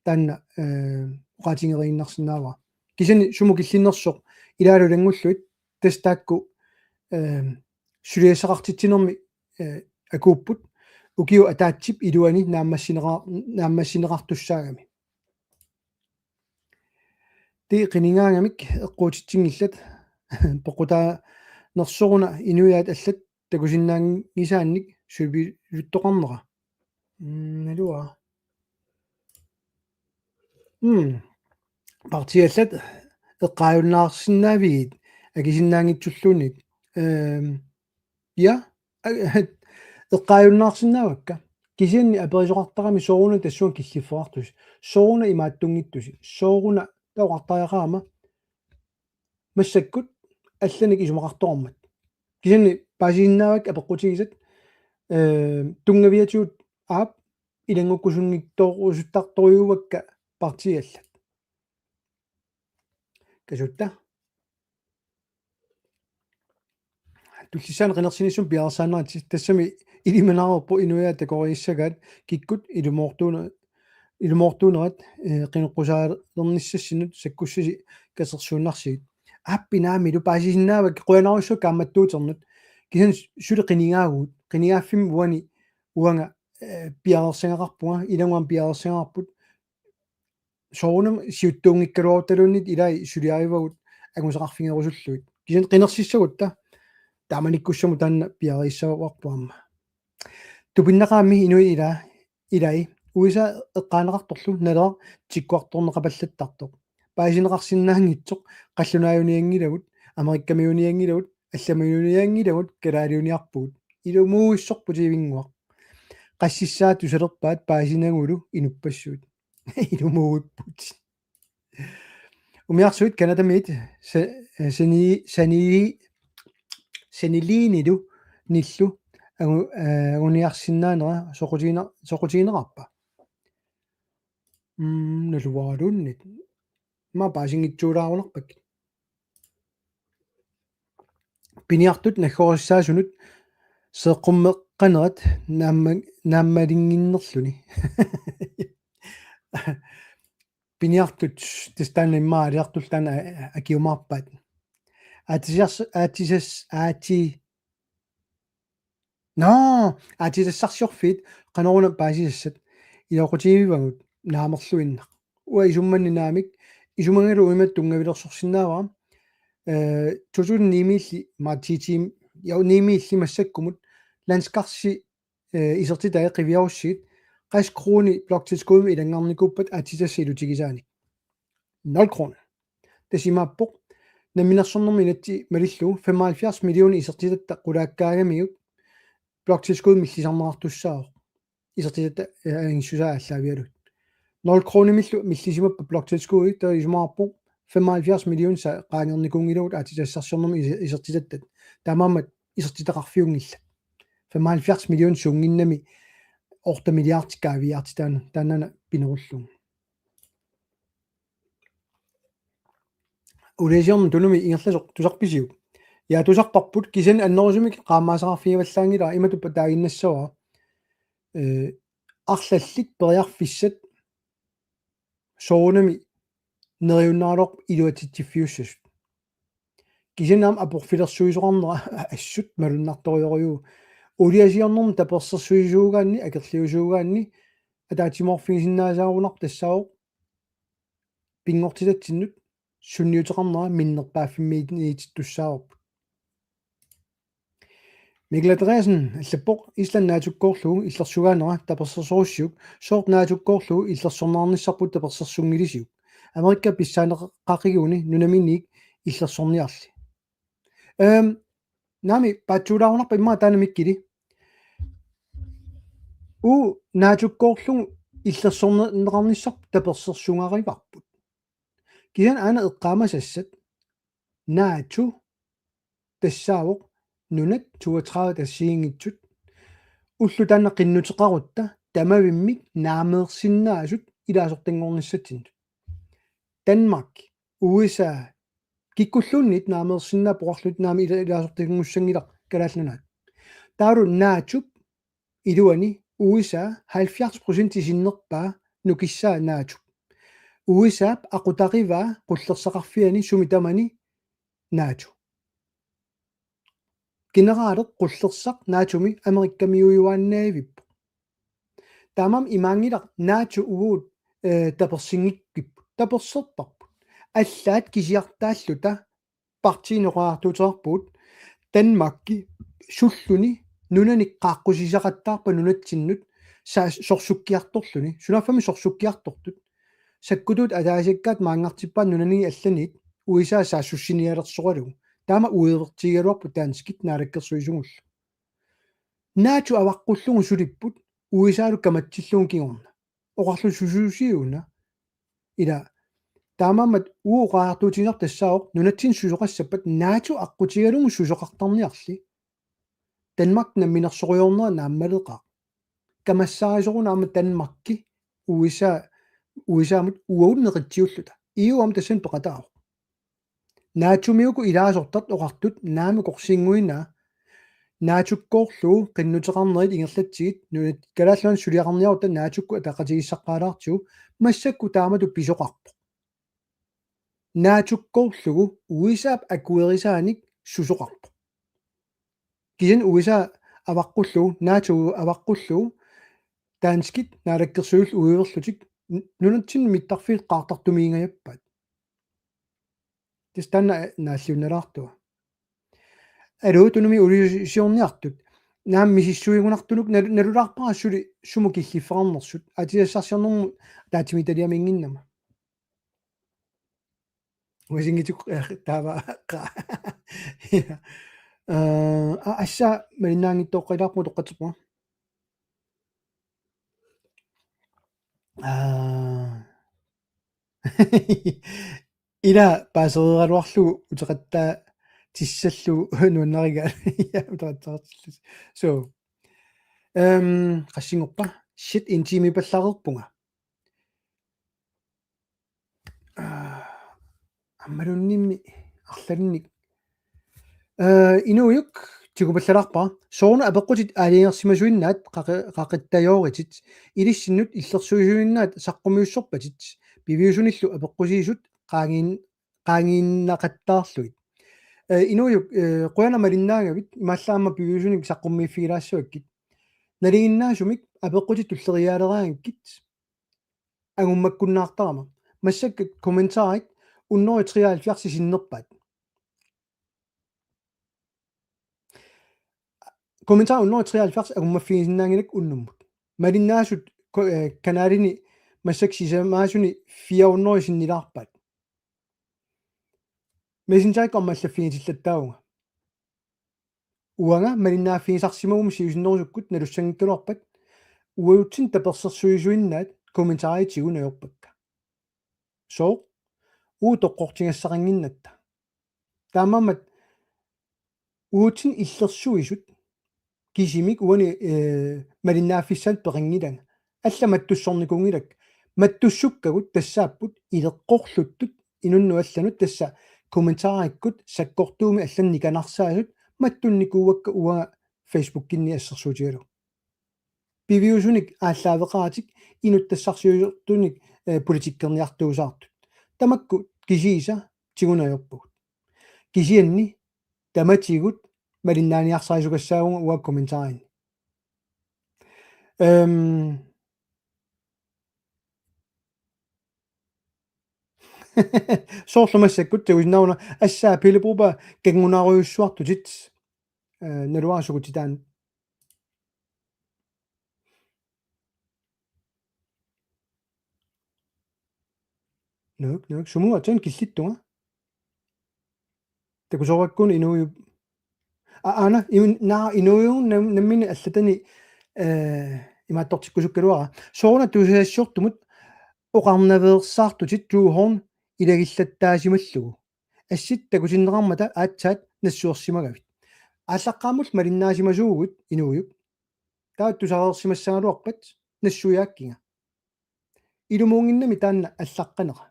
taanna, eh, oqaatigeriinnarsinnaavara. Kisianni sumut killinnersoq ilaalu ilanngullugit, tassa taakku, eh, suliassaqartitsinermi, eh, akuupput, ukiup ataatsip iluani naammassineqa-, naammassineqartussaagami. Ti qinigaangamik eqquutitsinngillat, peqqutaanersoruna inuiaat allat takusinnaanngisaannik sulipiluttoqarnera. Mm, naluara. Mm. Partiiallat eqqaajunnaarsinnaavigit akisinnaanngitsulluunniit. Ehm, ja, a-, eqqaajunnaarsinnaavakka. Kisianni aperisoqartarami sooruna tassunga killiffeqartusi. Sooruna imaattunngitsusi. Sooruna tassa oqartariaqarama massakkut allanik isumaqartoqarmat. Kisianni paasisinnaavakka apeqqutigisat, eh, tunngaviatigut aap ilanngukkusunngitsoorusuttartorujuuakka partiiallat. Kasuutta. Tullissaani qinersinissamut piareersaanerat, tassami ilimanaareerpoq inuiaat takorissagaat kikkut ilumoortuuna-, ilumoortuunerat, eh, qineqqusaalereernissassinnut sakkussasi katersuunnarsigit. Aappi naamilu paasisinnaavakka, qujanarsuaq kaammattuuternut. Kisianni suli qinigaagut, qinigaaffimmi uani uanga, eh, piareersagaqarpunga, ilaguam piareersagaqarput. Soorunami siuttuunngikkaluarutaluunniit ilai suliarivagut angusaqarfigerusullugit. Kisianni qinersissagutta taamanikkussamut taanna piareersaavarput aamma. Tupinnaqaammi inuit ila-, ilai U S A eqqaaneqartorlu Naleraq tikkuartorneqapallattartoq. Paasineqarsinnaanngitsoq qallunaajunianngilagut, Amerikkamiunianngilagut, allamajunianngilagut, kalaaliuniarpugut. Ilumuuissorput ivinnguaq. Qassissaat tusalerpaat paasinagulu inuppassuit. Ilumuuipput. Umiarsuit Canadamiit sa-, eh, sani-, sani-, saniliinilu nillu angu-, eh, anguniarsinnaanera soqutigineq-, soqutigineqarpa? Mm, naluaraluunniit. Immaqa paasinngitsuulaarunarpakkit. Piniartut naggorissaasunik seeqqummeqqanerat naamma-, naammalinnginnerluni. Piniartut tassa taanna immaqa aliartullu taanna a-, akiumaarpaat. Aatsisars-, aatsisas-, aatsi-, Nå, aatsitassarsiorfiit qanoruna paasisassat iluaqutigivagut naamerluinnaq. Uanga isummanni naamik, isumangalu uimat tunngavilersorsinnaavara. Eh, to tusind ni-miilli, maatiitim, ja, ni-miilli massakkumut, landskarsi, eh, isertitai qiviarussigit, qassit krooni bloktilskuddimik ilanngarnikuuppat aatsitassat ilutigisaanik. Nul kroner. Tassa imaappoq, namminersornermi inatsit malillugu femoghalvfjerds millioner isertitatta qulaakkaangamiuk bloktilskud millisarneqartussaavoq. Isertitatta, eh, angissusaa aallaavigalugit. Nul kronimillu millisimappat bloktilskudit, taava isumaqarpoq femoghalvfjerds millioner sa-, qaangernikuunngilagut aatsitassarsiornermi is-, isertitattat. Taamaammat isertitaqarfiunngillat. Femoghalvfjerds millioner suunnginnami otte milliarder kaaviiaartitaanut, taanna pinerullugu. Uliasiorneq Tunumi ingerlasoq tusarpisiuk? Ja, tusarparput, kisianni annerusumik qaammaasaqarfigivallaanngilara, imatuppa taaginnassavara. Eh, arlallit periarfissat soorunami neriunnaarlugu iluatsitsiffiussasut. Kisianni aamma aporfilersuisoqarnera assut malunnartorujorujuuvoq. Uliasiornermi tapersersuisuugaanni, akerliusuugaanni, ataatsimoorfigisinnaasarunarpoq tassaavoq pinngortitatsinnut sunniuteqarnera minnerpaaffimmiitittussaavarput. Mikkel Andreasen allappoq: Island NATO-kkoorlugu illersugaanera tapersersorussiuk, sooq NATO-kkoorlugu illersorneqarnissarput tapersersunngilisiuk? Amerika pissaaneqaqiguni nunaminiit illersorniarli. Ehm, naamik paatsuulaarunarpoq immaqa taanna Mikkeli. Uu NATO-kkoorlugu illersorneqarnissarput tapersersugarivarput. Kisianni aana eqqaamasassat NATO tassaavoq nunat toogtredive assigiinngitsut ullut taanna qinnuteqarutta tamavimmik naameersinnaasut ilaasortanngornissatsinnut. Danmark, U S A, kikkulluunniit naameersinnaapput, oqarlutit naamik ila-, ilaasortanngussanngilaq Kalaallit Nunaat. Taavalu NATO-p iluani U S A halvfjerds procent sinnerpaa nukissaa NATO. U S A-p aqutarivaa qullersaqarfiani sumi tamani NATO. Generaaleq qullersaq NATO-mi Amerikkamiujuaannavippoq. Taamaammat imaanngilaq NATO uagut, eh, tapersinngikkipput. Taperserparput. Allaat kisiartaalluta partiinit oqariartuuteqarpugut Danmarki sulluni nunanik qaaqqusisaqattaarpa nunatsinnut saa-, sorsukkiartorluni. Sunaaffa sorsukkiartortut. Sakkutuut ataasiakkaat maanngartippaat nunani allaniit U S A saassussinialersoralugu. Taama uivertigigaluarput danskit naalakkersuisugullu. NATO avaqqullugu sulipput U S A-lu kamatsillugu kingorna. Oqarluta susuusiuna. Ila taamaammat uagut oqariartuutigisarput tassaavoq nunatsinnut susoqassappat NATO aqqutigalugu susoqartarniarli. Danmark namminersorujoornera naammaleqaaq. Kamassaarisoruna aamma Danmarki U S A, U S A-mut uagut neqitsiulluta. E U aamma tassani peqataavoq. NATO-mi uku ilaasortat oqartut naamik korsinnguinaa. NATO-kkoorlugu qinnuteqarnerit ingerlatsigit, nunat Kalaallit Nunaat suliaqarniarutta NATO-kkut ataqatigiissaqqaalaartigu, massakkut taamatut pisoqarpoq. NATO-kkoorlugu U S A-p akuerisaanik susoqarpoq. Kisianni U S A avaqqullugu, NATO avaqqullugu, danskit naalakkersuisullu uiverlutik n-, nunatsinni mittarfiit qaartartumiingajappaat. Tassa taanna naalliunnalaartua. Aluu, Tunumi, ulisiorniartut. Naamik misissuigunartunut nal-, nalulaarpara suli sumut killiffeqarnersut. Aatsitassarsiornermut ataatsimiititaliaminnginnama. Uasinngitsuk, eh, taava qa-. Ja. Eh, a-, assa malinnaanngitsoqqaarpunga toqqatserpunga. Aa. Ila paasereeraluarlugu uteqattaatissallugu nuannarigaat. Ja, uteqattaartillusi. So. Ehm, qassinngorpa? Shit, en time-pallareerpunga. Aa, ammaluunniimmi arlalinnik. Ee, Inuujuk tigupallalaarpara. Sooruna apeqqutit aalajangersimasuinnaat qaqi-, qaqittajooritsit. Ilissinnut illersuisuinnaat saqqummiussorpatit. Piviusunillu apeqqusiisut qaangiin-, qaangiinnaqattaarlugit. Ee, Inuujuk, ee, qujanaq malinnaagavit, imaallaat aamma piviusunik saqqummiiffigilaassavakkit. Nalinginnaasumik apeqqutit tulleriiaaleraangakkit angummakkunnaartarama. Massakkut kommentarit hundrede treoghalvfjerds sinnerpaat. Kommentarit hundrede treoghalvfjerds angummaffigisinnaanngilakka unnummut. Malinnaasut ko-, eh, kanalini massakkut sisamaasuni fire hundrede sinnilaarpaat. Messengerikkut aamma allaffigitillattaavunga. Uanga malinnaaffigisarsimaguma siusinnerusukkut nalussanngikkaluarpat uagutsinnut tapersersuisuinnaat kommentarit tiguneq ajorpakka. Sooq? Uagut toqqortigassaqannginnatta. Taamaammat uagutsinnut illersuisut kisimik uani, eh, malinnaaffissaanut peqanngilanga. Alla mattussornikuunngilakka. Mattussukkagut tassaapput ileqqorluttut inunnut allanut, tassa kommentarikkut sakkortuumik allanut nikanarsaasut mattunnikuuakka uanga Facebookinni assersuutigalugu. Piviusunik aallaaveqaratik inuttassarsiutunik, eh, politikkerniartuusaartut. Tamakku kisiisa tiguneq ajorpagut. Kisianni tamatigut malinnaaniarsarisugassaavunga uanga kommentarini. Ehm, Soorlu massakkut takusinnaavara assaa Pele Broberg kanngunarujussuartutit, eh, naluara sukutitaanut. Nuuk, nuuk, sumuatsan killittunga. Takusorakkun inuuju-, a-, aana, iun-, naa, inuuju-, nam-, nammineq allatani, eh, imaattortikkusukkaluara. Sooruna tusagassiortumut oqarnaveersaartutit Thybodean ilagillattaasimallugu. Assit takutinneqarmata aatsaat nassuersimagavit. Aallaqqaammut malinnaasimasuugut inuujuk. Taava tusareersimassagaluarpat nassuiaakkiga. Ilumuunnginnami taanna allaqqanera.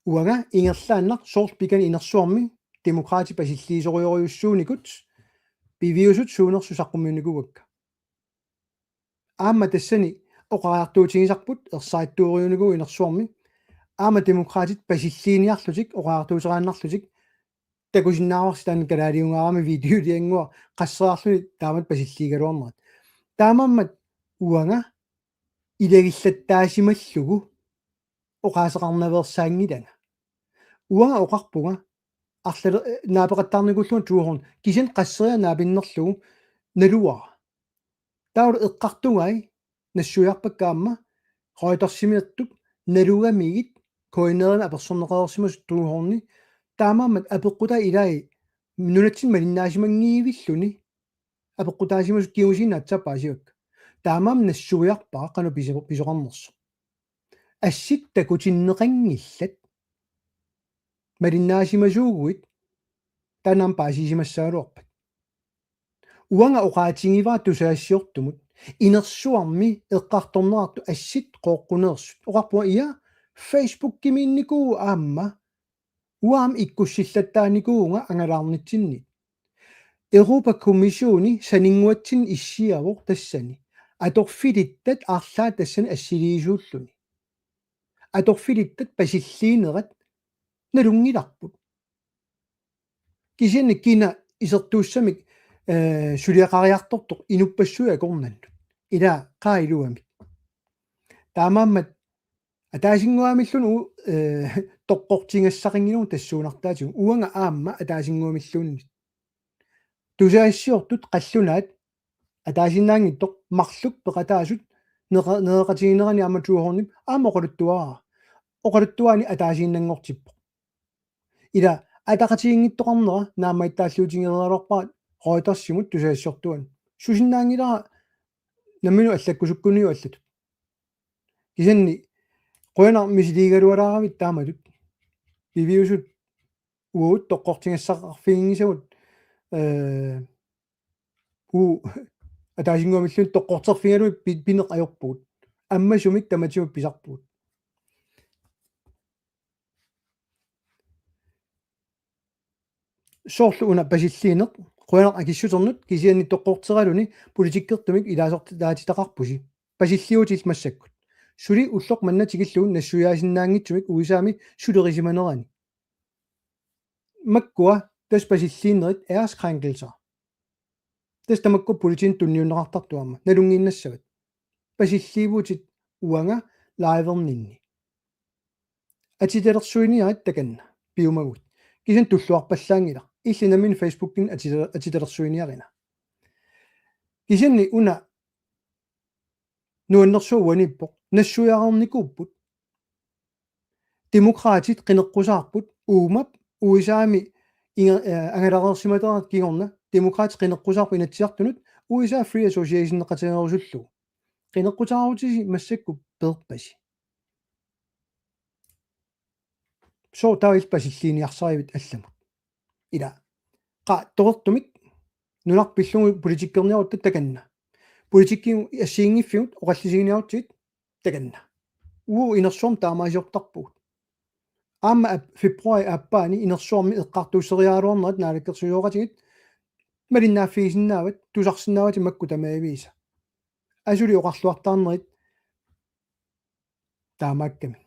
Uanga ingerlaannaq soorlu pikani inersuarmi Demokraatit pasilliisorujorujussuunikut piviusut suunersut saqqummiunnikuuakka. Aamma tassani oqariartuutigisarput ersarittuuriunikuuvoq inersuarmi. Aamma Demokraatit pasilliiniarlutik oqariartuuteriaannarlutik takusinnaavarsi taanna kalaaliungaarami videoliannguaq qasseriarluni taamatut pasilliigaluarnerat. Taamaammat uanga ilagillattaasimallugu oqaaseqarnaveersaanngilanga. Uanga oqarpunga arlale-, eh, naapeqattaarnikuullunga Thybodean kisianni qasseriarluni naapinnerlugu naluara. Taava eqqartugai nassuiarpakka aamma Reutersimiittut nalugamigit K N R-imi apersorneqareersimasut Thybodeani taamaammat apeqqutai ilai nunatsinni malinnaasimanngiivilluni apeqqutaasimasut kingusinnaat aatsaat paasivakka. Taamaammat nassuiarpara qanoq piso-, pisoqarnersoq. Assit takutinneqanngillat. Malinnaasimasuuguit taanna aamma paasisimassagaluarpat. Uanga oqaatigivara tusagassiortumut inersuarmi eqqartorneqartut assit qooqquneersut. Oqarpunga ia Facebookimiinnikuuvoq aamma uanga aamma ikkussillattaarnikuuvunga angalaarnitsinni. Europa Kommissioni saninnguatsinni issiavoq tassani. Atorfilittat arlaat tassani assiliisuulluni. Atorfilittat pasilliinerat nalunngilarput. Kisianni kina isertuussamik, eh, suliaqariartortoq inuppassuit akornannut. Ila qaa iluamik. Taamaammat ataasinnguamilluunniit u-, eh, toqqortigassaqanngilagut tassuunartaatigut. Uanga aamma ataasinnguamilluunniit. Tusagassiortut qallunaat ataasiinnaanngitsoq marluk peqataasut neqa-, nereqatiginerani aamma Thybodeanip aamma oqaluttuaraa. Oqaluttuaani ataasiinnanngortippoq. Ila ataqatigiinngittoqarnera naammagittaalliutigereeraluarpara Reutersimut tusagassiortuanut. Susinnaanngilara namminut allakkusukkuniuk allatut. Kisianni qujanaq misiliigaluaraaravit taamatut. Piviusut uagut toqqortigassaqarfiginngisagut, eh, uu ataasinnguamilluunniit toqqorterfigalugit pi-, pineq ajorpugut. Ammasumik tamatigut pisarpugut. Soorlu una pasilliineq, qujanaq akissuternut kisianni toqqorteraluni politikkertumik ilaasortaatitaqarpusi. Pasilliuutit massakkut. Suli ulloq manna tikillugu nassuiaasinnaanngitsumik U S A-mi sulerisimanerani. Makkua tassa pasilliinerit æreskrænkelse. Tassa tamakku politiinut tunniunneqartartut aamma nalunngiinnassavat. Pasilliivutit uanga liverninni. Atitalersuiniarit takanna piumaguit. Kisianni tulluarpallaanngilaq. Illit nammineq Facebookikkut atita-, atitalersuiniarina. Kisianni una nuannersuaq uaniippoq. Nassuiareernikuupput. Demokraatit qineqqusaarput uumap U S A-mi inga-, eh, angalareersimaterat kingorna. Demokraatit qineqqusaarput Inatsisartunut U S A Free Association-eqateerusullugu. Qineqqutaarutisi massakkut peerpasi. Sooq taava illit pasilliiniarsarivit allamut? Ila. Qaa, toqortumik nunarput pillugu politikkerniarutta takanna. Politikkikkut assigiinngiffigut oqallisiginiarutsigit takanna. Uagut inersuarmi taamaasiortarpugut. Aamma ap-, februaarip aappaani inersuarmi eqqartuusseriaraluarnerat naalakkersuisooqatigiit malinnaaffigisinnaavat, tusarsinnaavatit makku tamaviisa. Asuli oqarluartaarnerit taamaakkami.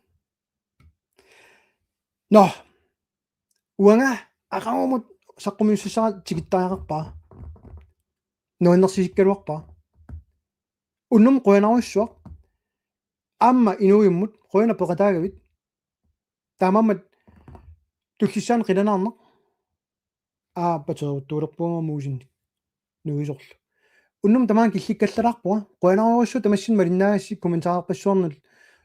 Nå, uanga aqagumut saqqummiussassara tikittariaqarpara. Nuannersisikkaluarpara. Unnuk qujanarsuaq. Aamma inuujummut qujanaq peqataagavit. Taamaammat tullissaani qilanaarneq. Aa, pateeruttuulerpunga muusinni. Nuisorlu. Unnuk tamaanga killikkallalaarpunga. Qujanarujussuaq tamassinnut malinnaagassi kommentarerpassuarnut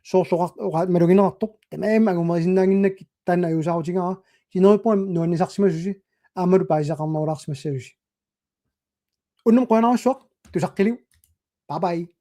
soorlu oqa-, oqa-, malugineqartoq. Tamarmik angumerisinnaannginnakkit taanna ajuusaarutigaara. Sinerippunga nuannisarsimasusi. Aammalu paasisaqarnerulaarsimassasusi. Unnuk qujanarujussuaq. Tusaqqiliuk. Bye bye.